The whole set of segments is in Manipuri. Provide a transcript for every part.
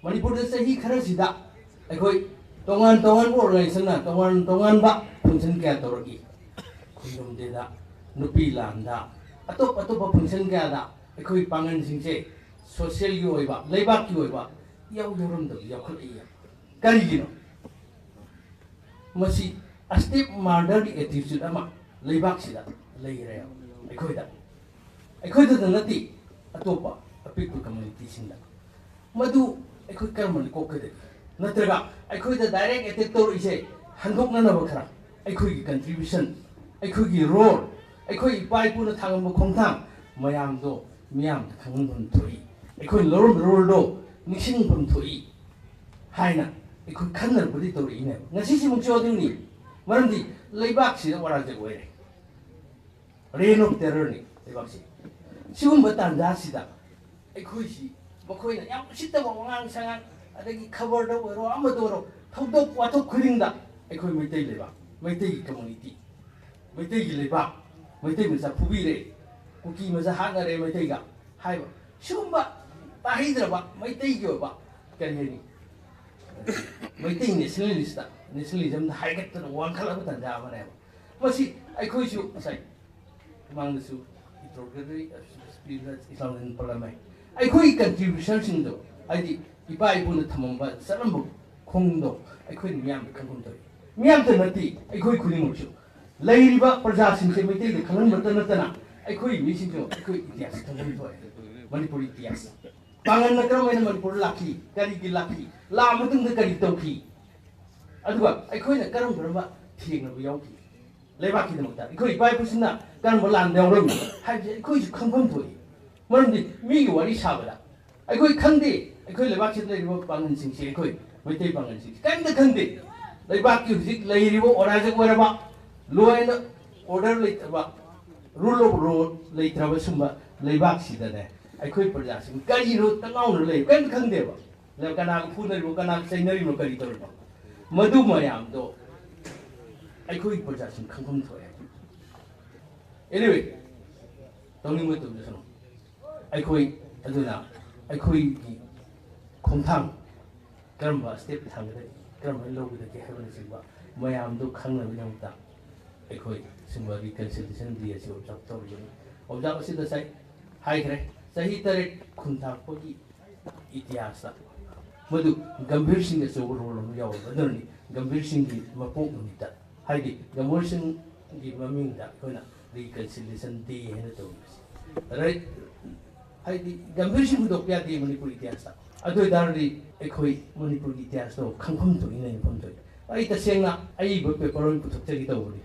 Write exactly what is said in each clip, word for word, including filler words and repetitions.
ꯃꯅꯤꯄꯨꯔꯗ ꯆꯍꯤ ꯈꯔꯁꯤꯗ ꯑꯩꯈꯣꯏ ꯇꯣꯉꯥꯟ ꯇꯣꯉꯥꯟꯕ organizationꯅ ꯇꯣꯉꯥꯟ ꯇꯣꯉꯥꯟꯕ function ꯀꯌꯥ ꯇꯧꯔꯛꯏ꯫ ꯈꯨꯟꯖꯣꯝ dayꯗ, ꯅꯨꯄꯤ ꯂꯥꯟꯗ, ꯑꯇꯣꯞ ꯑꯇꯣꯞꯄ function ꯀꯌꯥꯗ ꯑꯩꯈꯣꯏ ꯄꯥꯡꯒꯜꯁꯤꯡꯁꯦ socialꯒꯤ ꯑꯣꯏꯕ, ꯂꯩꯕꯥꯛꯀꯤ ꯑꯣꯏꯕ ꯏꯌꯥꯎ ꯌꯥꯎꯔꯝꯗꯕ ꯌꯥꯎꯈꯠꯂꯛꯏ꯫ ꯀꯔꯤꯒꯤꯅꯣ? ꯃꯁꯤ step motherꯒꯤ attitude ꯑꯃ ꯂꯩꯕꯥꯛꯁꯤꯗ ꯂꯩꯔꯦ꯫ ꯑꯩꯈꯣꯏꯗ, ꯑꯩꯈꯣꯏꯗꯗ ꯅꯠꯇꯦ, ꯑꯇꯣꯞꯄ ꯑꯄꯤꯛꯄ communityꯁꯤꯡꯗ꯫ ꯃꯗꯨ ꯑꯩꯈꯣꯏ ꯀꯔꯝꯕꯅ ꯀꯣꯛꯀꯗꯒꯦ? ꯅꯠꯇ꯭ꯔꯒ ꯑꯩꯈꯣꯏꯗ direct attack ꯇꯧꯔꯛꯏꯁꯦ ꯍꯟꯗꯣꯛꯅꯅꯕ ꯈꯔ ꯑꯩꯈꯣꯏꯒꯤ contribution, ꯑꯩꯈꯣꯏꯒꯤ role, ꯑꯩꯈꯣꯏ ꯏꯄꯥ ꯏꯄꯨꯅ ꯊꯥꯡꯉꯝꯕ ꯈꯣꯡꯊꯥꯡ ꯃꯌꯥꯝꯗꯣ ꯃꯤꯌꯥꯝꯗ ꯈꯪꯍꯟꯐꯝ ꯊꯣꯛꯏ꯫ ꯑꯩꯈꯣꯏꯅ ꯂꯧꯔꯝꯕ roleꯗꯣ ꯅꯤꯡꯁꯤꯡꯐꯝ ꯊꯣꯛꯏ ꯍꯥꯏꯅ ꯑꯩꯈꯣꯏ ꯈꯟꯅꯔꯛꯄꯗꯤ ꯇꯧꯔꯛꯏꯅꯦꯕ꯫ ꯉꯁꯤꯁꯤꯃꯛꯁꯨ ꯑꯗꯨꯅꯤ꯫ ꯃꯔꯝꯗꯤ ꯂꯩꯕꯥꯛꯁꯤꯗ ꯑꯣꯔꯥꯖꯛ ꯑꯣꯏꯔꯦ꯫ Reign of terrorꯅꯤ ꯂꯩꯕꯥꯛꯁꯤ꯫ ꯁꯤꯒꯨꯝꯕ ꯇꯥꯟꯖꯥꯁꯤꯗ ꯑꯩꯈꯣꯏꯁꯤ ꯃꯈꯣꯏꯅ ꯌꯥꯝ ꯎꯁꯤꯠꯇꯕ ꯋꯥꯉꯥꯡ ꯁꯉꯥꯡ, ꯑꯗꯒꯤ ꯈꯕꯔꯗ ꯑꯣꯏꯔꯣ, ꯑꯃꯗ ꯑꯣꯏꯔꯣ, ꯊꯧꯗꯣꯛ ꯋꯥꯊꯣꯛ ꯈꯨꯗꯤꯡꯗ ꯑꯩꯈꯣꯏ ꯃꯩꯇꯩ ꯂꯩꯕꯥꯛ, ꯃꯩꯇꯩꯒꯤ community, ꯃꯩꯇꯩꯒꯤ ꯂꯩꯕꯥꯛ, ꯃꯩꯇꯩ ꯃꯆꯥ ꯐꯨꯕꯤꯔꯦ, ꯀꯨꯀꯤ ꯃꯆꯥ ꯍꯥꯠꯅꯔꯦ ꯃꯩꯇꯩꯒ ꯍꯥꯏꯕ, ꯁꯤꯒꯨꯝꯕ ꯇꯥꯍꯩꯗ꯭ꯔꯕ ꯃꯩꯇꯩꯒꯤ ꯑꯣꯏꯕ, ꯀꯔꯤ ꯍꯥꯏꯅꯤ, ꯃꯩꯇꯩ nationalistꯇ, nationalismꯗ ꯍꯥꯏꯒꯠꯇꯅ ꯋꯥꯡꯈꯠꯂꯛꯄ ꯇꯥꯟꯖꯥ ꯑꯃꯅꯦꯕ꯫ ꯃꯁꯤ ꯑꯩꯈꯣꯏꯁꯨ ꯉꯁꯥꯏ ꯃꯃꯥꯡꯗꯁꯨ interrogatory ꯏꯁꯂꯥꯝꯗꯤꯟ ꯄꯜꯂꯝꯃꯦ꯫ ꯑꯩꯈꯣꯏꯒꯤ contributionꯁꯤꯡꯗꯣ, ꯍꯥꯏꯗꯤ ꯏꯄꯥ ꯏꯄꯨꯅ ꯊꯝꯃꯝꯕ ꯆꯠꯂꯝꯕ ꯈꯣꯡꯗꯣ ꯑꯩꯈꯣꯏꯅ ꯃꯤꯌꯥꯝꯗ ꯈꯪꯐꯝ ꯊꯣꯛꯏ꯫ ꯃꯤꯌꯥꯝꯇ ꯅꯠꯇꯦ, ꯑꯩꯈꯣꯏ ꯈꯨꯗꯤꯡꯃꯛꯁꯨ꯫ ꯂꯩꯔꯤꯕ ꯄ꯭ꯔꯖꯥꯁꯤꯡꯁꯦ ꯃꯩꯇꯩꯗ ꯈꯪꯍꯟꯕꯇ ꯅꯠꯇꯅ ꯑꯩꯈꯣꯏ ꯃꯤꯁꯤꯡꯁꯨ ꯑꯩꯈꯣꯏ ꯏꯇꯤꯍꯥꯁ ꯈꯪꯐꯝ ꯊꯣꯛꯑꯦ꯫ ꯃꯅꯤꯄꯨꯔ ꯏꯇꯤꯍꯥꯁ꯫ ꯄꯥꯡꯒꯜꯅ ꯀꯔꯝ ꯍꯥꯏꯅ ꯃꯅꯤꯄꯨꯔꯗ ꯂꯥꯛꯈꯤ? ꯀꯔꯤꯒꯤ ꯂꯥꯛꯈꯤ? ꯂꯥꯛꯑ ꯃꯇꯨꯡꯗ ꯀꯔꯤ ꯇꯧꯈꯤ? ꯑꯗꯨꯒ ꯑꯩꯈꯣꯏꯅ ꯀꯔꯝ ꯀꯔꯝꯕ ꯊꯦꯡꯅꯕ ꯌꯥꯎꯈꯤ? ꯂꯩꯕꯥꯛꯀꯤꯗꯃꯛꯇ ꯑꯩꯈꯣꯏ ꯏꯄꯥ ꯏꯄꯨꯁꯤꯡꯅ ꯀꯔꯝꯕ ꯂꯥꯟꯗ ꯌꯥꯎꯔꯝꯃꯤ ꯍꯥꯏꯕꯁꯦ ꯑꯩꯈꯣꯏꯁꯨ ꯈꯪꯐꯝ ꯊꯣꯛꯏ꯫ ꯃꯔꯝꯗꯤ ꯃꯤꯒꯤ ꯋꯥꯔꯤ ꯁꯥꯕꯗ ꯑꯩꯈꯣꯏ ꯈꯪꯗꯦ꯫ ꯑꯩꯈꯣꯏ ꯂꯩꯕꯥꯛꯁꯤꯗ ꯂꯩꯔꯤꯕ ꯄꯥꯡꯒꯜꯁꯤꯡꯁꯤ, ꯑꯩꯈꯣꯏ ꯃꯩꯇꯩ ꯄꯥꯡꯒꯜꯁꯤꯡꯁꯤ ꯀꯔꯤꯝꯇ ꯈꯪꯗꯦ꯫ ꯂꯩꯕꯥꯛꯀꯤ ꯍꯧꯖꯤꯛ ꯂꯩꯔꯤꯕ ꯑꯣꯔꯥꯖꯛ ꯑꯣꯏꯔꯕ, law and order ꯂꯩꯇꯕ, rule of law ꯂꯩꯇ꯭ꯔꯕ ꯁꯨꯝꯕ ꯂꯩꯕꯥꯛꯁꯤꯗꯅꯦ, ꯑꯩꯈꯣꯏ ꯄ꯭ꯔꯖꯥꯁꯤꯡ ꯀꯔꯤꯅꯣ ꯇꯉꯥꯎꯅ ꯂꯩ, ꯀꯔꯤꯝꯇ ꯈꯪꯗꯦꯕ꯫ ꯂꯩ-, ꯀꯅꯥꯒ ꯐꯨꯅꯔꯤꯕꯣ, ꯀꯅꯥꯒ ꯆꯩꯅꯔꯤꯕꯣ, ꯀꯔꯤ ꯇꯧꯔꯤꯕꯣ? ꯃꯗꯨ ꯃꯌꯥꯝꯗꯣ ꯑꯩꯈꯣꯏ ꯄ꯭ꯔꯖꯥꯁꯤꯡ ꯈꯪꯐꯝ ꯊꯣꯛꯑꯦ꯫ Anyway, ꯇꯧꯅꯤꯡꯕ ꯇꯧꯖꯁꯅꯨ꯫ ꯑꯩꯈꯣꯏ ꯑꯗꯨꯅ ꯑꯩꯈꯣꯏꯒꯤ ꯈꯣꯡꯊꯥꯡ ꯀꯔꯝꯕ ꯁ꯭ꯇꯦꯞ ꯊꯥꯡꯒꯗꯒꯦ, ꯀꯔꯝꯍꯥꯏꯅ ꯂꯧꯒꯗꯒꯦ ꯍꯥꯏꯕꯅꯆꯤꯡꯕ ꯃꯌꯥꯝꯗꯨ ꯈꯪꯅꯕꯒꯤꯗꯃꯛꯇ ꯑꯩꯈꯣꯏ ꯁꯤꯒꯨꯝꯕ ꯔꯤꯀꯟꯁꯤꯂꯤꯌꯦꯁꯟ ꯗꯦ ꯑꯁꯤ ꯑꯣꯕꯖꯥꯔꯕ ꯇꯧꯔꯤꯕꯅꯤ꯫ ꯑꯣꯕꯖꯥꯔꯕ ꯑꯁꯤꯗ ꯉꯁꯥꯏ ꯍꯥꯏꯈ꯭ꯔꯦ, ꯆꯍꯤ ꯇꯔꯦꯠ ꯈꯨꯟꯇꯥꯛꯄꯒꯤ ꯏꯇꯤꯍꯥꯁꯇ ꯃꯗꯨ ꯒꯝꯚꯤꯔ ꯁꯤꯡꯒꯤ ꯑꯆꯧꯕ ꯔꯣꯜ ꯑꯃ ꯌꯥꯎꯔꯤꯕ ꯑꯗꯨꯅꯅꯤ꯫ ꯒꯝꯚꯤꯔ ꯁꯤꯡꯒꯤ ꯃꯄꯣꯛ ꯅꯨꯃꯤꯠꯇ, ꯍꯥꯏꯗꯤ ꯒꯝꯚꯤꯔ ꯁꯤꯡꯒꯤ ꯃꯃꯤꯡꯗ ꯑꯩꯈꯣꯏꯅ ꯔꯤꯀꯟꯁꯤꯂꯤꯌꯦꯁꯟ ꯗꯦ ꯍꯥꯏꯅ ꯇꯧꯔꯤꯕꯁꯤ꯫ ꯔꯥꯏꯠ? ꯍꯥꯏꯗꯤ ꯒꯝꯚꯤꯔ ꯁꯤꯡ ꯍꯨꯟꯗꯣꯛꯄ ꯌꯥꯗꯦ ꯃꯅꯤꯄꯨꯔ ꯏꯇꯤꯍꯥꯁꯇ꯫ ꯑꯗꯨ ꯑꯣꯏꯇꯥꯔꯗꯤ ꯑꯩꯈꯣꯏ ꯃꯅꯤꯄꯨꯔꯒꯤ ꯏꯇꯤꯍꯥꯁꯇꯣ ꯈꯪꯐꯝ ꯊꯣꯛꯏ, ꯅꯩꯅꯐꯝ ꯊꯣꯛꯏ꯫ ꯑꯩ ꯇꯁꯦꯡꯅ ꯑꯏꯕ ꯄꯦꯄꯔ ꯑꯣꯏꯅ ꯄꯨꯊꯣꯛꯆꯒꯦ ꯇꯧꯕꯅꯤ꯫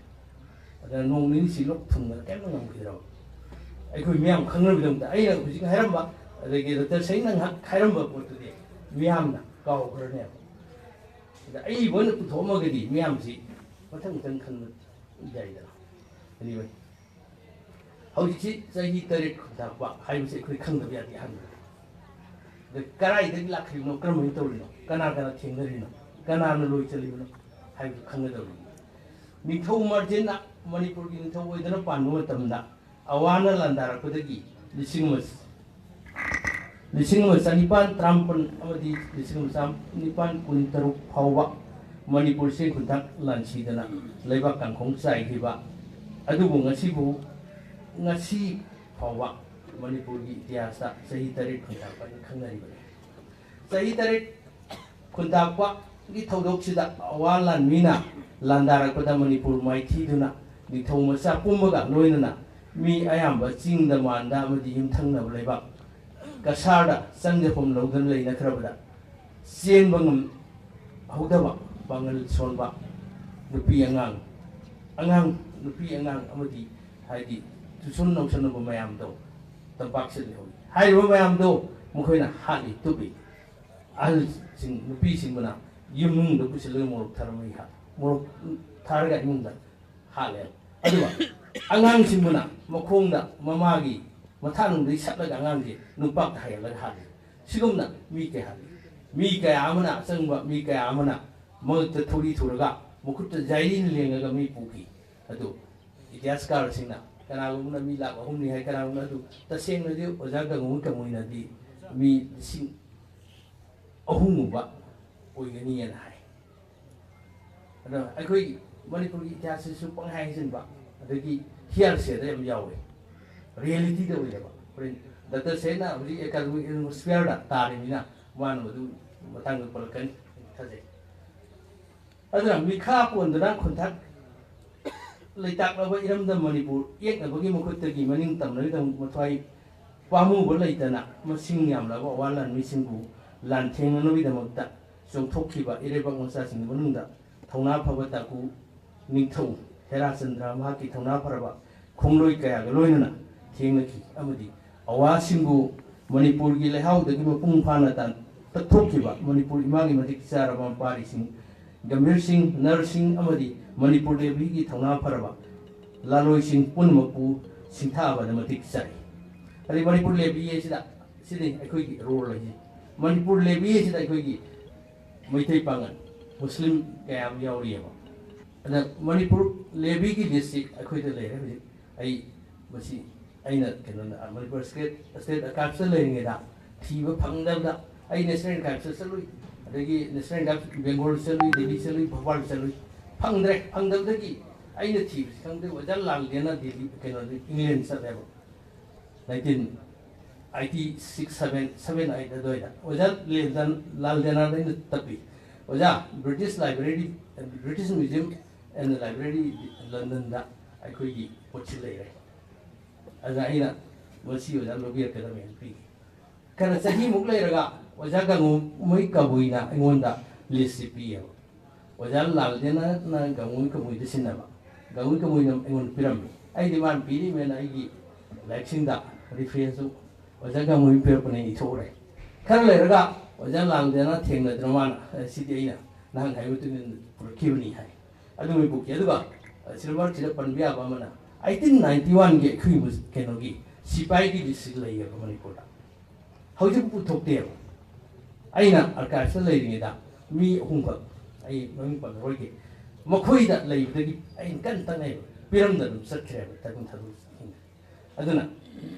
ꯑꯗꯨꯅ ꯅꯣꯡ ꯅꯤꯅꯤꯁꯤ ꯂꯣꯛ ꯊꯨꯡꯗꯅ ꯀꯔꯤꯝꯇ ꯉꯝꯈꯤꯗ꯭ꯔꯕ꯫ ꯑꯩꯈꯣꯏ ꯃꯤꯌꯥꯝ ꯈꯪꯅꯕꯒꯤꯗꯃꯛꯇ ꯑꯩꯅ ꯍꯧꯖꯤꯛ ꯍꯥꯏꯔꯝꯕ, ꯑꯗꯒꯤ ꯗꯣꯛꯇꯔ ꯁꯍꯤꯅ ꯉꯥꯏꯍꯥꯛ ꯍꯥꯏꯔꯝꯕ ꯄꯣꯠꯇꯨꯗꯤ ꯃꯤꯌꯥꯝꯅ ꯀꯥꯎꯈ꯭ꯔꯅꯦꯕ꯫ ꯑꯗ ꯑꯏꯕ ꯑꯣꯏꯅ ꯄꯨꯊꯣꯛꯑꯝꯃꯒꯗꯤ ꯃꯤꯌꯥꯝꯁꯤ ꯃꯊꯪ ꯃꯊꯪ ꯈꯟꯕ ꯌꯥꯏꯗꯅ꯫ Anyway, ꯍꯧꯖꯤꯛꯁꯤ ꯆꯍꯤ ꯇꯔꯦꯠ ꯈꯨꯟꯇꯥꯛꯄ ꯍꯥꯏꯕꯁꯤ ꯑꯩꯈꯣꯏ ꯈꯪꯗꯕ ꯌꯥꯗꯦ ꯑꯍꯥꯟꯕꯗ꯫ ꯑꯗ ꯀꯗꯥꯏꯗꯒꯤ ꯂꯥꯛꯈ꯭ꯔꯤꯕꯅꯣ, ꯀꯔꯝꯍꯥꯏꯅ ꯇꯧꯔꯤꯅꯣ, ꯀꯅꯥ ꯀꯅꯥ ꯊꯦꯡꯅꯔꯤꯅꯣ, ꯀꯅꯥꯅ ꯂꯣꯏ ꯆꯠꯂꯤꯕꯅꯣ ꯍꯥꯏꯕꯗꯨ ꯈꯪꯒꯗꯧꯔꯤꯕꯅꯤ꯫ ꯅꯤꯡꯊꯧ ꯃꯥꯔꯖꯦꯟꯅ ꯃꯅꯤꯄꯨꯔꯒꯤ ꯅꯤꯡꯊꯧ ꯑꯣꯏꯗꯨꯅ ꯄꯥꯟꯕ ꯃꯇꯝꯗ ꯑꯋꯥꯅ ꯂꯥꯟꯗꯥꯔꯛꯄꯗꯒꯤ ꯂꯤꯁꯤꯡ ꯑꯃ, ꯂꯤꯁꯤꯡ ꯑꯃ ꯆꯅꯤꯄꯥꯟ ꯇꯔꯥꯃꯥꯄꯟ ꯑꯃꯗꯤ ꯂꯤꯁꯤꯡ ꯑꯃ ꯆꯅꯤꯄꯥꯟ ꯀꯨꯟꯇꯔꯨꯛ ꯐꯥꯎꯕ ꯃꯅꯤꯄꯨꯔ ꯆꯦꯡ ꯈꯨꯟꯇꯥꯛ ꯂꯥꯟꯁꯤꯗꯅ ꯂꯩꯕꯥꯛ ꯀꯥꯡꯈꯣꯡ ꯆꯥꯏꯈꯤꯕ ꯑꯗꯨꯕꯨ ꯉꯁꯤꯕꯨ, ꯉꯁꯤ ꯐꯥꯎꯕ ꯃꯅꯤꯄꯨꯔꯒꯤ ꯏꯇꯤꯍꯥꯁꯇ ꯆꯍꯤ ꯇꯔꯦꯠ ꯈꯨꯟꯇꯥꯛꯄ ꯍꯥꯏꯅ ꯈꯪꯅꯔꯤꯕꯅꯤ꯫ ꯆꯍꯤ ꯇꯔꯦꯠ ꯈꯨꯟꯇꯥꯛꯄꯒꯤ ꯊꯧꯗꯣꯛꯁꯤꯗ ꯑꯋꯥ ꯂꯥꯟꯃꯤꯅ ꯂꯥꯟꯗꯥꯔꯛꯄꯗ ꯃꯅꯤꯄꯨꯔ ꯃꯥꯏꯊꯤꯗꯨꯅ ꯅꯤꯡꯊꯧ ꯃꯆꯥ ꯄꯨꯝꯕꯒ ꯂꯣꯏꯅꯅ ꯃꯤ ꯑꯌꯥꯝꯕ ꯆꯤꯡꯗ, ꯃꯥꯟꯗ ꯑꯃꯗꯤ ꯌꯨꯝꯊꯪꯅꯕ ꯂꯩꯕꯥꯛ ꯀꯁꯥꯔꯗ ꯆꯪꯖꯐꯝ ꯂꯧꯗꯨꯅ ꯂꯩꯅꯈ꯭ꯔꯕꯗ ꯆꯦꯟꯕ ꯉꯝꯍꯧꯗꯕ ꯄꯥꯡꯒꯜ ꯁꯣꯟꯕ ꯅꯨꯄꯤ ꯑꯉꯥꯡ, ꯑꯉꯥꯡ ꯅꯨꯄꯤ ꯑꯉꯥꯡ ꯑꯃꯗꯤ ꯍꯥꯏꯗꯤ ꯇꯨꯁꯟ ꯅꯧꯁꯟꯅꯕ ꯃꯌꯥꯝꯗꯣ ꯇꯝꯄꯥꯛꯁꯤꯗ ꯂꯩꯍꯧꯏ꯫ ꯍꯥꯏꯔꯤꯕ ꯃꯌꯥꯝꯗꯣ ꯃꯈꯣꯏꯅ ꯍꯥꯠꯂꯤ, ꯇꯨꯞꯂꯤ꯫ ꯑꯍꯜꯁꯤꯡ, ꯅꯨꯄꯤꯁꯤꯡꯕꯨꯅ ꯌꯨꯝꯅꯨꯡꯗ ꯄꯨꯁꯤꯜꯂꯒ ꯃꯣꯔꯣꯛ ꯊꯥꯔꯝꯃꯤ ꯍꯥ-, ꯃꯣꯔꯣꯛ ꯊꯥꯔꯒ ꯏꯃꯨꯡꯗ ꯍꯥꯠꯂꯦ꯫ ꯑꯗꯨꯒ ꯑꯉꯥꯡꯁꯤꯡꯕꯨꯅ ꯃꯈꯣꯡꯗ ꯃꯃꯥꯒꯤ ꯃꯊꯥꯅꯨꯡꯗꯒꯤ ꯁꯠꯂꯒ ꯑꯉꯥꯡꯁꯦ ꯅꯨꯡꯄꯥꯛꯇ ꯍꯥꯏꯍꯜꯂꯒ ꯍꯥꯠꯂꯦ꯫ ꯁꯤꯒꯨꯝꯅ ꯃꯤ ꯀꯌꯥ ꯍꯥꯠꯂꯤ꯫ ꯃꯤ ꯀꯌꯥ ꯑꯃꯅ, ꯑꯆꯪꯕ ꯃꯤ ꯀꯌꯥ ꯑꯃꯅ ꯃꯉꯛꯇ ꯊꯧꯔꯤ ꯊꯨꯔꯒ ꯃꯈꯨꯠꯇ ꯖꯥꯏꯔꯤꯅ ꯂꯦꯡꯉꯒ ꯃꯤ ꯄꯨꯈꯤ꯫ ꯑꯗꯨ ꯏꯇꯤꯍꯥꯁꯀꯥꯔꯁꯤꯡꯅ ꯀꯅꯥꯒꯨꯝꯕꯅ ꯃꯤ ꯂꯥꯈ ꯑꯍꯨꯝꯅꯤ ꯍꯥꯏ, ꯀꯅꯥꯒꯨꯝꯕꯅ ꯑꯗꯨ ꯇꯁꯦꯡꯅꯗꯤ ꯑꯣꯖꯥ ꯒꯪꯒꯨꯃ ꯀꯃꯨꯏꯅꯗꯤ ꯃꯤ ꯂꯤꯁꯤꯡ ꯑꯍꯨꯝꯒꯨꯝꯕ ꯑꯣꯏꯒꯅꯤꯅ ꯍꯥꯏ꯫ ꯑꯗꯣ ꯑꯩꯈꯣꯏ ꯃꯅꯤꯄꯨꯔꯒꯤ ꯏꯇꯤꯍꯥꯁꯁꯤꯁꯨ ꯄꯪꯍꯥꯏ ꯍꯥꯏꯖꯤꯟꯕ, ꯑꯗꯒꯤ ꯍꯤꯌꯥꯔꯁꯦꯗ ꯌꯥꯝ ꯌꯥꯎꯋꯦ, ꯔꯤꯌꯦꯂꯤꯇꯤꯗ ꯑꯣꯏꯗꯕ꯫ ꯍꯣꯔꯦꯟ ꯗꯥꯛꯇꯔ ꯁꯦꯟꯅ ꯍꯧꯖꯤꯛ ꯑꯦꯀꯥꯗꯃꯤꯛ ꯑꯦꯠꯃꯣꯁꯐꯤꯌꯔꯗ ꯇꯥꯔꯤꯕꯅꯤꯅ ꯃꯥꯅ ꯃꯗꯨ ꯃꯇꯥꯡꯗ ꯄꯜꯂꯛꯀꯅꯤ ꯊꯥꯖꯩ꯫ ꯑꯗꯨꯅ ꯃꯤꯈꯥ ꯄꯣꯟꯗꯨꯅ ꯈꯨꯟꯊꯛ ꯂꯩꯇꯥꯛꯂꯕ ꯏꯔꯝꯗꯝ ꯃꯅꯤꯄꯨꯔ ꯌꯦꯛꯅꯕꯒꯤ ꯃꯈꯨꯠꯇꯒꯤ ꯃꯅꯤꯡ ꯇꯝꯅꯔꯤꯗ ꯃꯊ꯭ꯋꯥꯏ ꯄꯥꯝꯃꯨꯕ ꯂꯩꯇꯅ ꯃꯁꯤꯡ ꯌꯥꯝꯂꯕ ꯑꯋꯥ ꯂꯥꯟꯃꯤꯁꯤꯡꯕꯨ ꯂꯥꯟꯊꯦꯡꯅꯅꯕꯒꯤꯗꯃꯛꯇ ꯆꯣꯡꯊꯣꯛꯈꯤꯕ ꯏꯔꯩꯕꯥꯛ ꯃꯆꯥꯁꯤꯡꯒꯤ ꯃꯅꯨꯡꯗ ꯊꯧꯅꯥ ꯐꯕ ꯇꯥꯀꯨ ꯅꯤꯡꯊꯧ ꯍꯦꯔꯥꯆꯟꯗ꯭ꯔ ꯃꯍꯥꯛꯀꯤ ꯊꯧꯅꯥ ꯐꯔꯕ ꯈꯣꯡꯂꯣꯏ ꯀꯌꯥꯒ ꯂꯣꯏꯅꯅ ꯊꯦꯡꯅꯈꯤ ꯑꯃꯗꯤ ꯑꯋꯥꯁꯤꯡꯕꯨ ꯃꯅꯤꯄꯨꯔꯒꯤ ꯂꯩꯍꯥꯎꯗꯒꯤ ꯃꯄꯨꯡ ꯐꯥꯅ ꯇꯥꯟ-, ꯇꯠꯊꯣꯛꯈꯤꯕ ꯃꯅꯤꯄꯨꯔ ꯏꯃꯥꯒꯤ ꯃꯇꯤꯛ ꯆꯥꯔꯕ ꯃꯄꯥꯔꯤꯁꯤꯡ, ꯒꯝꯚꯤꯔ ꯁꯤꯡ, ꯅꯔ ꯁꯤꯡ ꯑꯃꯗꯤ ꯃꯅꯤꯄꯨꯔ ꯂꯦꯚꯤꯒꯤ ꯊꯧꯅꯥ ꯐꯔꯕ ꯂꯥꯂꯣꯏꯁꯤꯡ ꯄꯨꯝꯅꯃꯛꯄꯨ ꯁꯤꯡꯊꯥꯕꯗ ꯃꯇꯤꯛ ꯆꯥꯏ꯫ ꯑꯗꯩ ꯃꯅꯤꯄꯨꯔ ꯂꯦꯚꯤ ꯍꯥꯏꯁꯤꯗ, ꯁꯤꯅꯤ ꯑꯩꯈꯣꯏꯒꯤ ꯔꯣꯜ ꯍꯥꯏꯁꯦ꯫ ꯃꯅꯤꯄꯨꯔ ꯂꯦꯚꯤ ꯍꯥꯏꯁꯤꯗ ꯑꯩꯈꯣꯏꯒꯤ ꯃꯩꯇꯩ ꯄꯥꯉꯜ, ꯃꯨꯁꯂꯤꯝ ꯀꯌꯥ ꯑꯃ ꯌꯥꯎꯔꯤꯑꯕ꯫ ꯑꯗ ꯃꯅꯤꯄꯨꯔ ꯂꯦꯚꯤꯒꯤ ꯂꯤꯁꯁꯤ ꯑꯩꯈꯣꯏꯗ ꯂꯩꯔꯦ ꯍꯧꯖꯤꯛ꯫ ꯑꯩ ꯃꯁꯤ ꯑꯩꯅ ꯀꯩꯅꯣꯗ, ꯃꯅꯤꯄꯨꯔ ꯁ꯭ꯇꯦꯠ, ꯁ꯭ꯇꯦꯠ ꯑꯥꯔꯀꯥꯏꯚꯁꯇ ꯂꯩꯔꯤꯉꯩꯗ ꯊꯤꯕ ꯐꯪꯗꯕꯗ ꯑꯩ ꯅꯦꯁꯅꯦꯜ ꯑꯥꯔꯀꯥꯏꯚꯁꯇ ꯆꯠꯂꯨꯏ, ꯑꯗꯒꯤ ꯅꯦꯁꯅꯦꯜ ꯑꯥꯔꯀꯥꯏꯚꯁ ꯕꯦꯡꯒꯣꯜꯗ ꯆꯠꯂꯨꯏ, ꯗꯦꯜꯂꯤ ꯆꯠꯂꯨꯏ, ꯚꯣꯄꯥꯜ ꯆꯠꯂꯨꯏ, ꯐꯪꯗ꯭ꯔꯦ꯫ ꯐꯪꯗꯕꯗꯒꯤ ꯑꯩꯅ ꯊꯤꯕꯁꯤ ꯈꯪꯗꯦ, ꯑꯣꯖꯥ ꯂꯥꯜꯗꯦꯅ ꯗꯦꯜꯂꯤ, ꯀꯩꯅꯣꯗ, ꯏꯪꯂꯦꯟ ꯆꯠꯂꯦꯕ꯫ Nineteen eighty six, seven, seven, eight ꯑꯗꯨꯋꯥꯏꯗ ꯑꯣꯖꯥ ꯂꯦꯟꯗꯟ, ꯂꯥꯜꯗꯦꯅꯥꯗ ꯑꯩꯅ ꯇꯞꯄꯤ꯫ "ꯑꯣꯖꯥ, British library, British museum and library ꯂꯟꯗꯟꯗ ꯑꯩꯈꯣꯏꯒꯤ ꯄꯣꯠꯁꯤ ꯂꯩꯔꯦ꯫ ꯑꯗꯨꯅ ꯑꯩꯅ ꯃꯁꯤ ꯑꯣꯖꯥ ꯂꯧꯕꯤꯔꯛꯀꯗꯕꯅꯦꯅ ꯄꯤꯈꯤ"꯫ ꯈꯔ ꯆꯍꯤꯃꯨꯛ ꯂꯩꯔꯒ ꯑꯣꯖꯥ ꯒꯥꯡꯉꯨꯃꯩ ꯀꯕꯨꯏꯅ ꯑꯩꯉꯣꯟꯗ ꯂꯤꯁꯁꯤ ꯄꯤꯌꯦꯕ꯫ ꯑꯣꯖꯥ ꯂꯥꯜꯗꯦꯅꯥꯅ ꯒꯥꯡꯉꯨꯃꯩ ꯀꯕꯨꯏꯗ ꯁꯤꯟꯅꯕ, ꯒꯥꯡꯉꯨꯃꯩ ꯀꯕꯨꯏꯅ ꯑꯩꯉꯣꯟꯗ ꯄꯤꯔꯝꯃꯤ꯫ ꯑꯩꯗꯤ ꯃꯥꯅ ꯄꯤꯔꯤꯃꯦꯅ ꯑꯩꯒꯤ ꯂꯥꯏꯔꯤꯛꯁꯤꯡꯗ ꯔꯤꯐꯔꯦꯟꯁꯁꯨ ꯑꯣꯖꯥ ꯒꯥꯡꯉꯨꯃꯩ ꯄꯤꯔꯛꯄꯅꯦ ꯏꯊꯣꯛꯎꯔꯦ꯫ ꯈꯔ ꯂꯩꯔꯒ ꯑꯣꯖꯥ ꯂꯥꯜꯗꯦꯅꯥ ꯊꯦꯡꯅꯗꯅ ꯃꯥꯅ, "ꯑꯦ, ꯁꯤꯗꯤ ꯑꯩꯅ ꯅꯍꯥꯟ ꯍꯥꯏꯕ ꯃꯇꯨꯡ ꯏꯟꯅ ꯄꯨꯔꯛꯈꯤꯕꯅꯤ" ꯍꯥꯏ꯫ ꯑꯗꯨ ꯃꯣꯏ ꯄꯨꯈꯤ꯫ ꯑꯗꯨꯒ, ꯑ, ꯁꯤꯗ ꯃꯔꯛꯁꯤꯗ ꯄꯟꯕ ꯌꯥꯕ ꯑꯃꯅ, ꯑꯩꯇꯤꯟ ꯅꯥꯏꯟꯇꯤ ꯋꯥꯟꯒꯤ ꯑꯩꯈꯣꯏ ꯃꯨꯁ-, ꯀꯩꯅꯣꯒꯤ ꯁꯤꯄꯥꯏꯒꯤ ꯂꯤꯁꯁꯤ ꯂꯩꯌꯦꯕ ꯃꯅꯤꯄꯨꯔꯗ꯫ ꯍꯧꯖꯤꯛ ꯄꯨꯊꯣꯛꯇꯦꯕ꯫ ꯑꯩꯅ ꯑꯥꯔꯀꯥꯏꯚꯁꯇ ꯂꯩꯔꯤꯉꯩꯗ ꯃꯤ ꯑꯍꯨꯝꯈꯛ, ꯑꯩ ꯃꯃꯤꯡ ꯄꯜꯂꯔꯣꯏꯒꯦ, ꯃꯈꯣꯏꯗ ꯂꯩꯕꯗꯒꯤ ꯑꯩꯅ ꯀꯟꯅ ꯇꯛꯅꯩꯕ, ꯄꯤꯔꯝꯗꯅ ꯑꯗꯨꯝ ꯆꯠꯈ꯭ꯔꯦꯕ ꯇꯥꯏꯕꯪ ꯊꯥꯗꯣꯛꯈꯤꯕ꯫ ꯑꯗꯨꯅ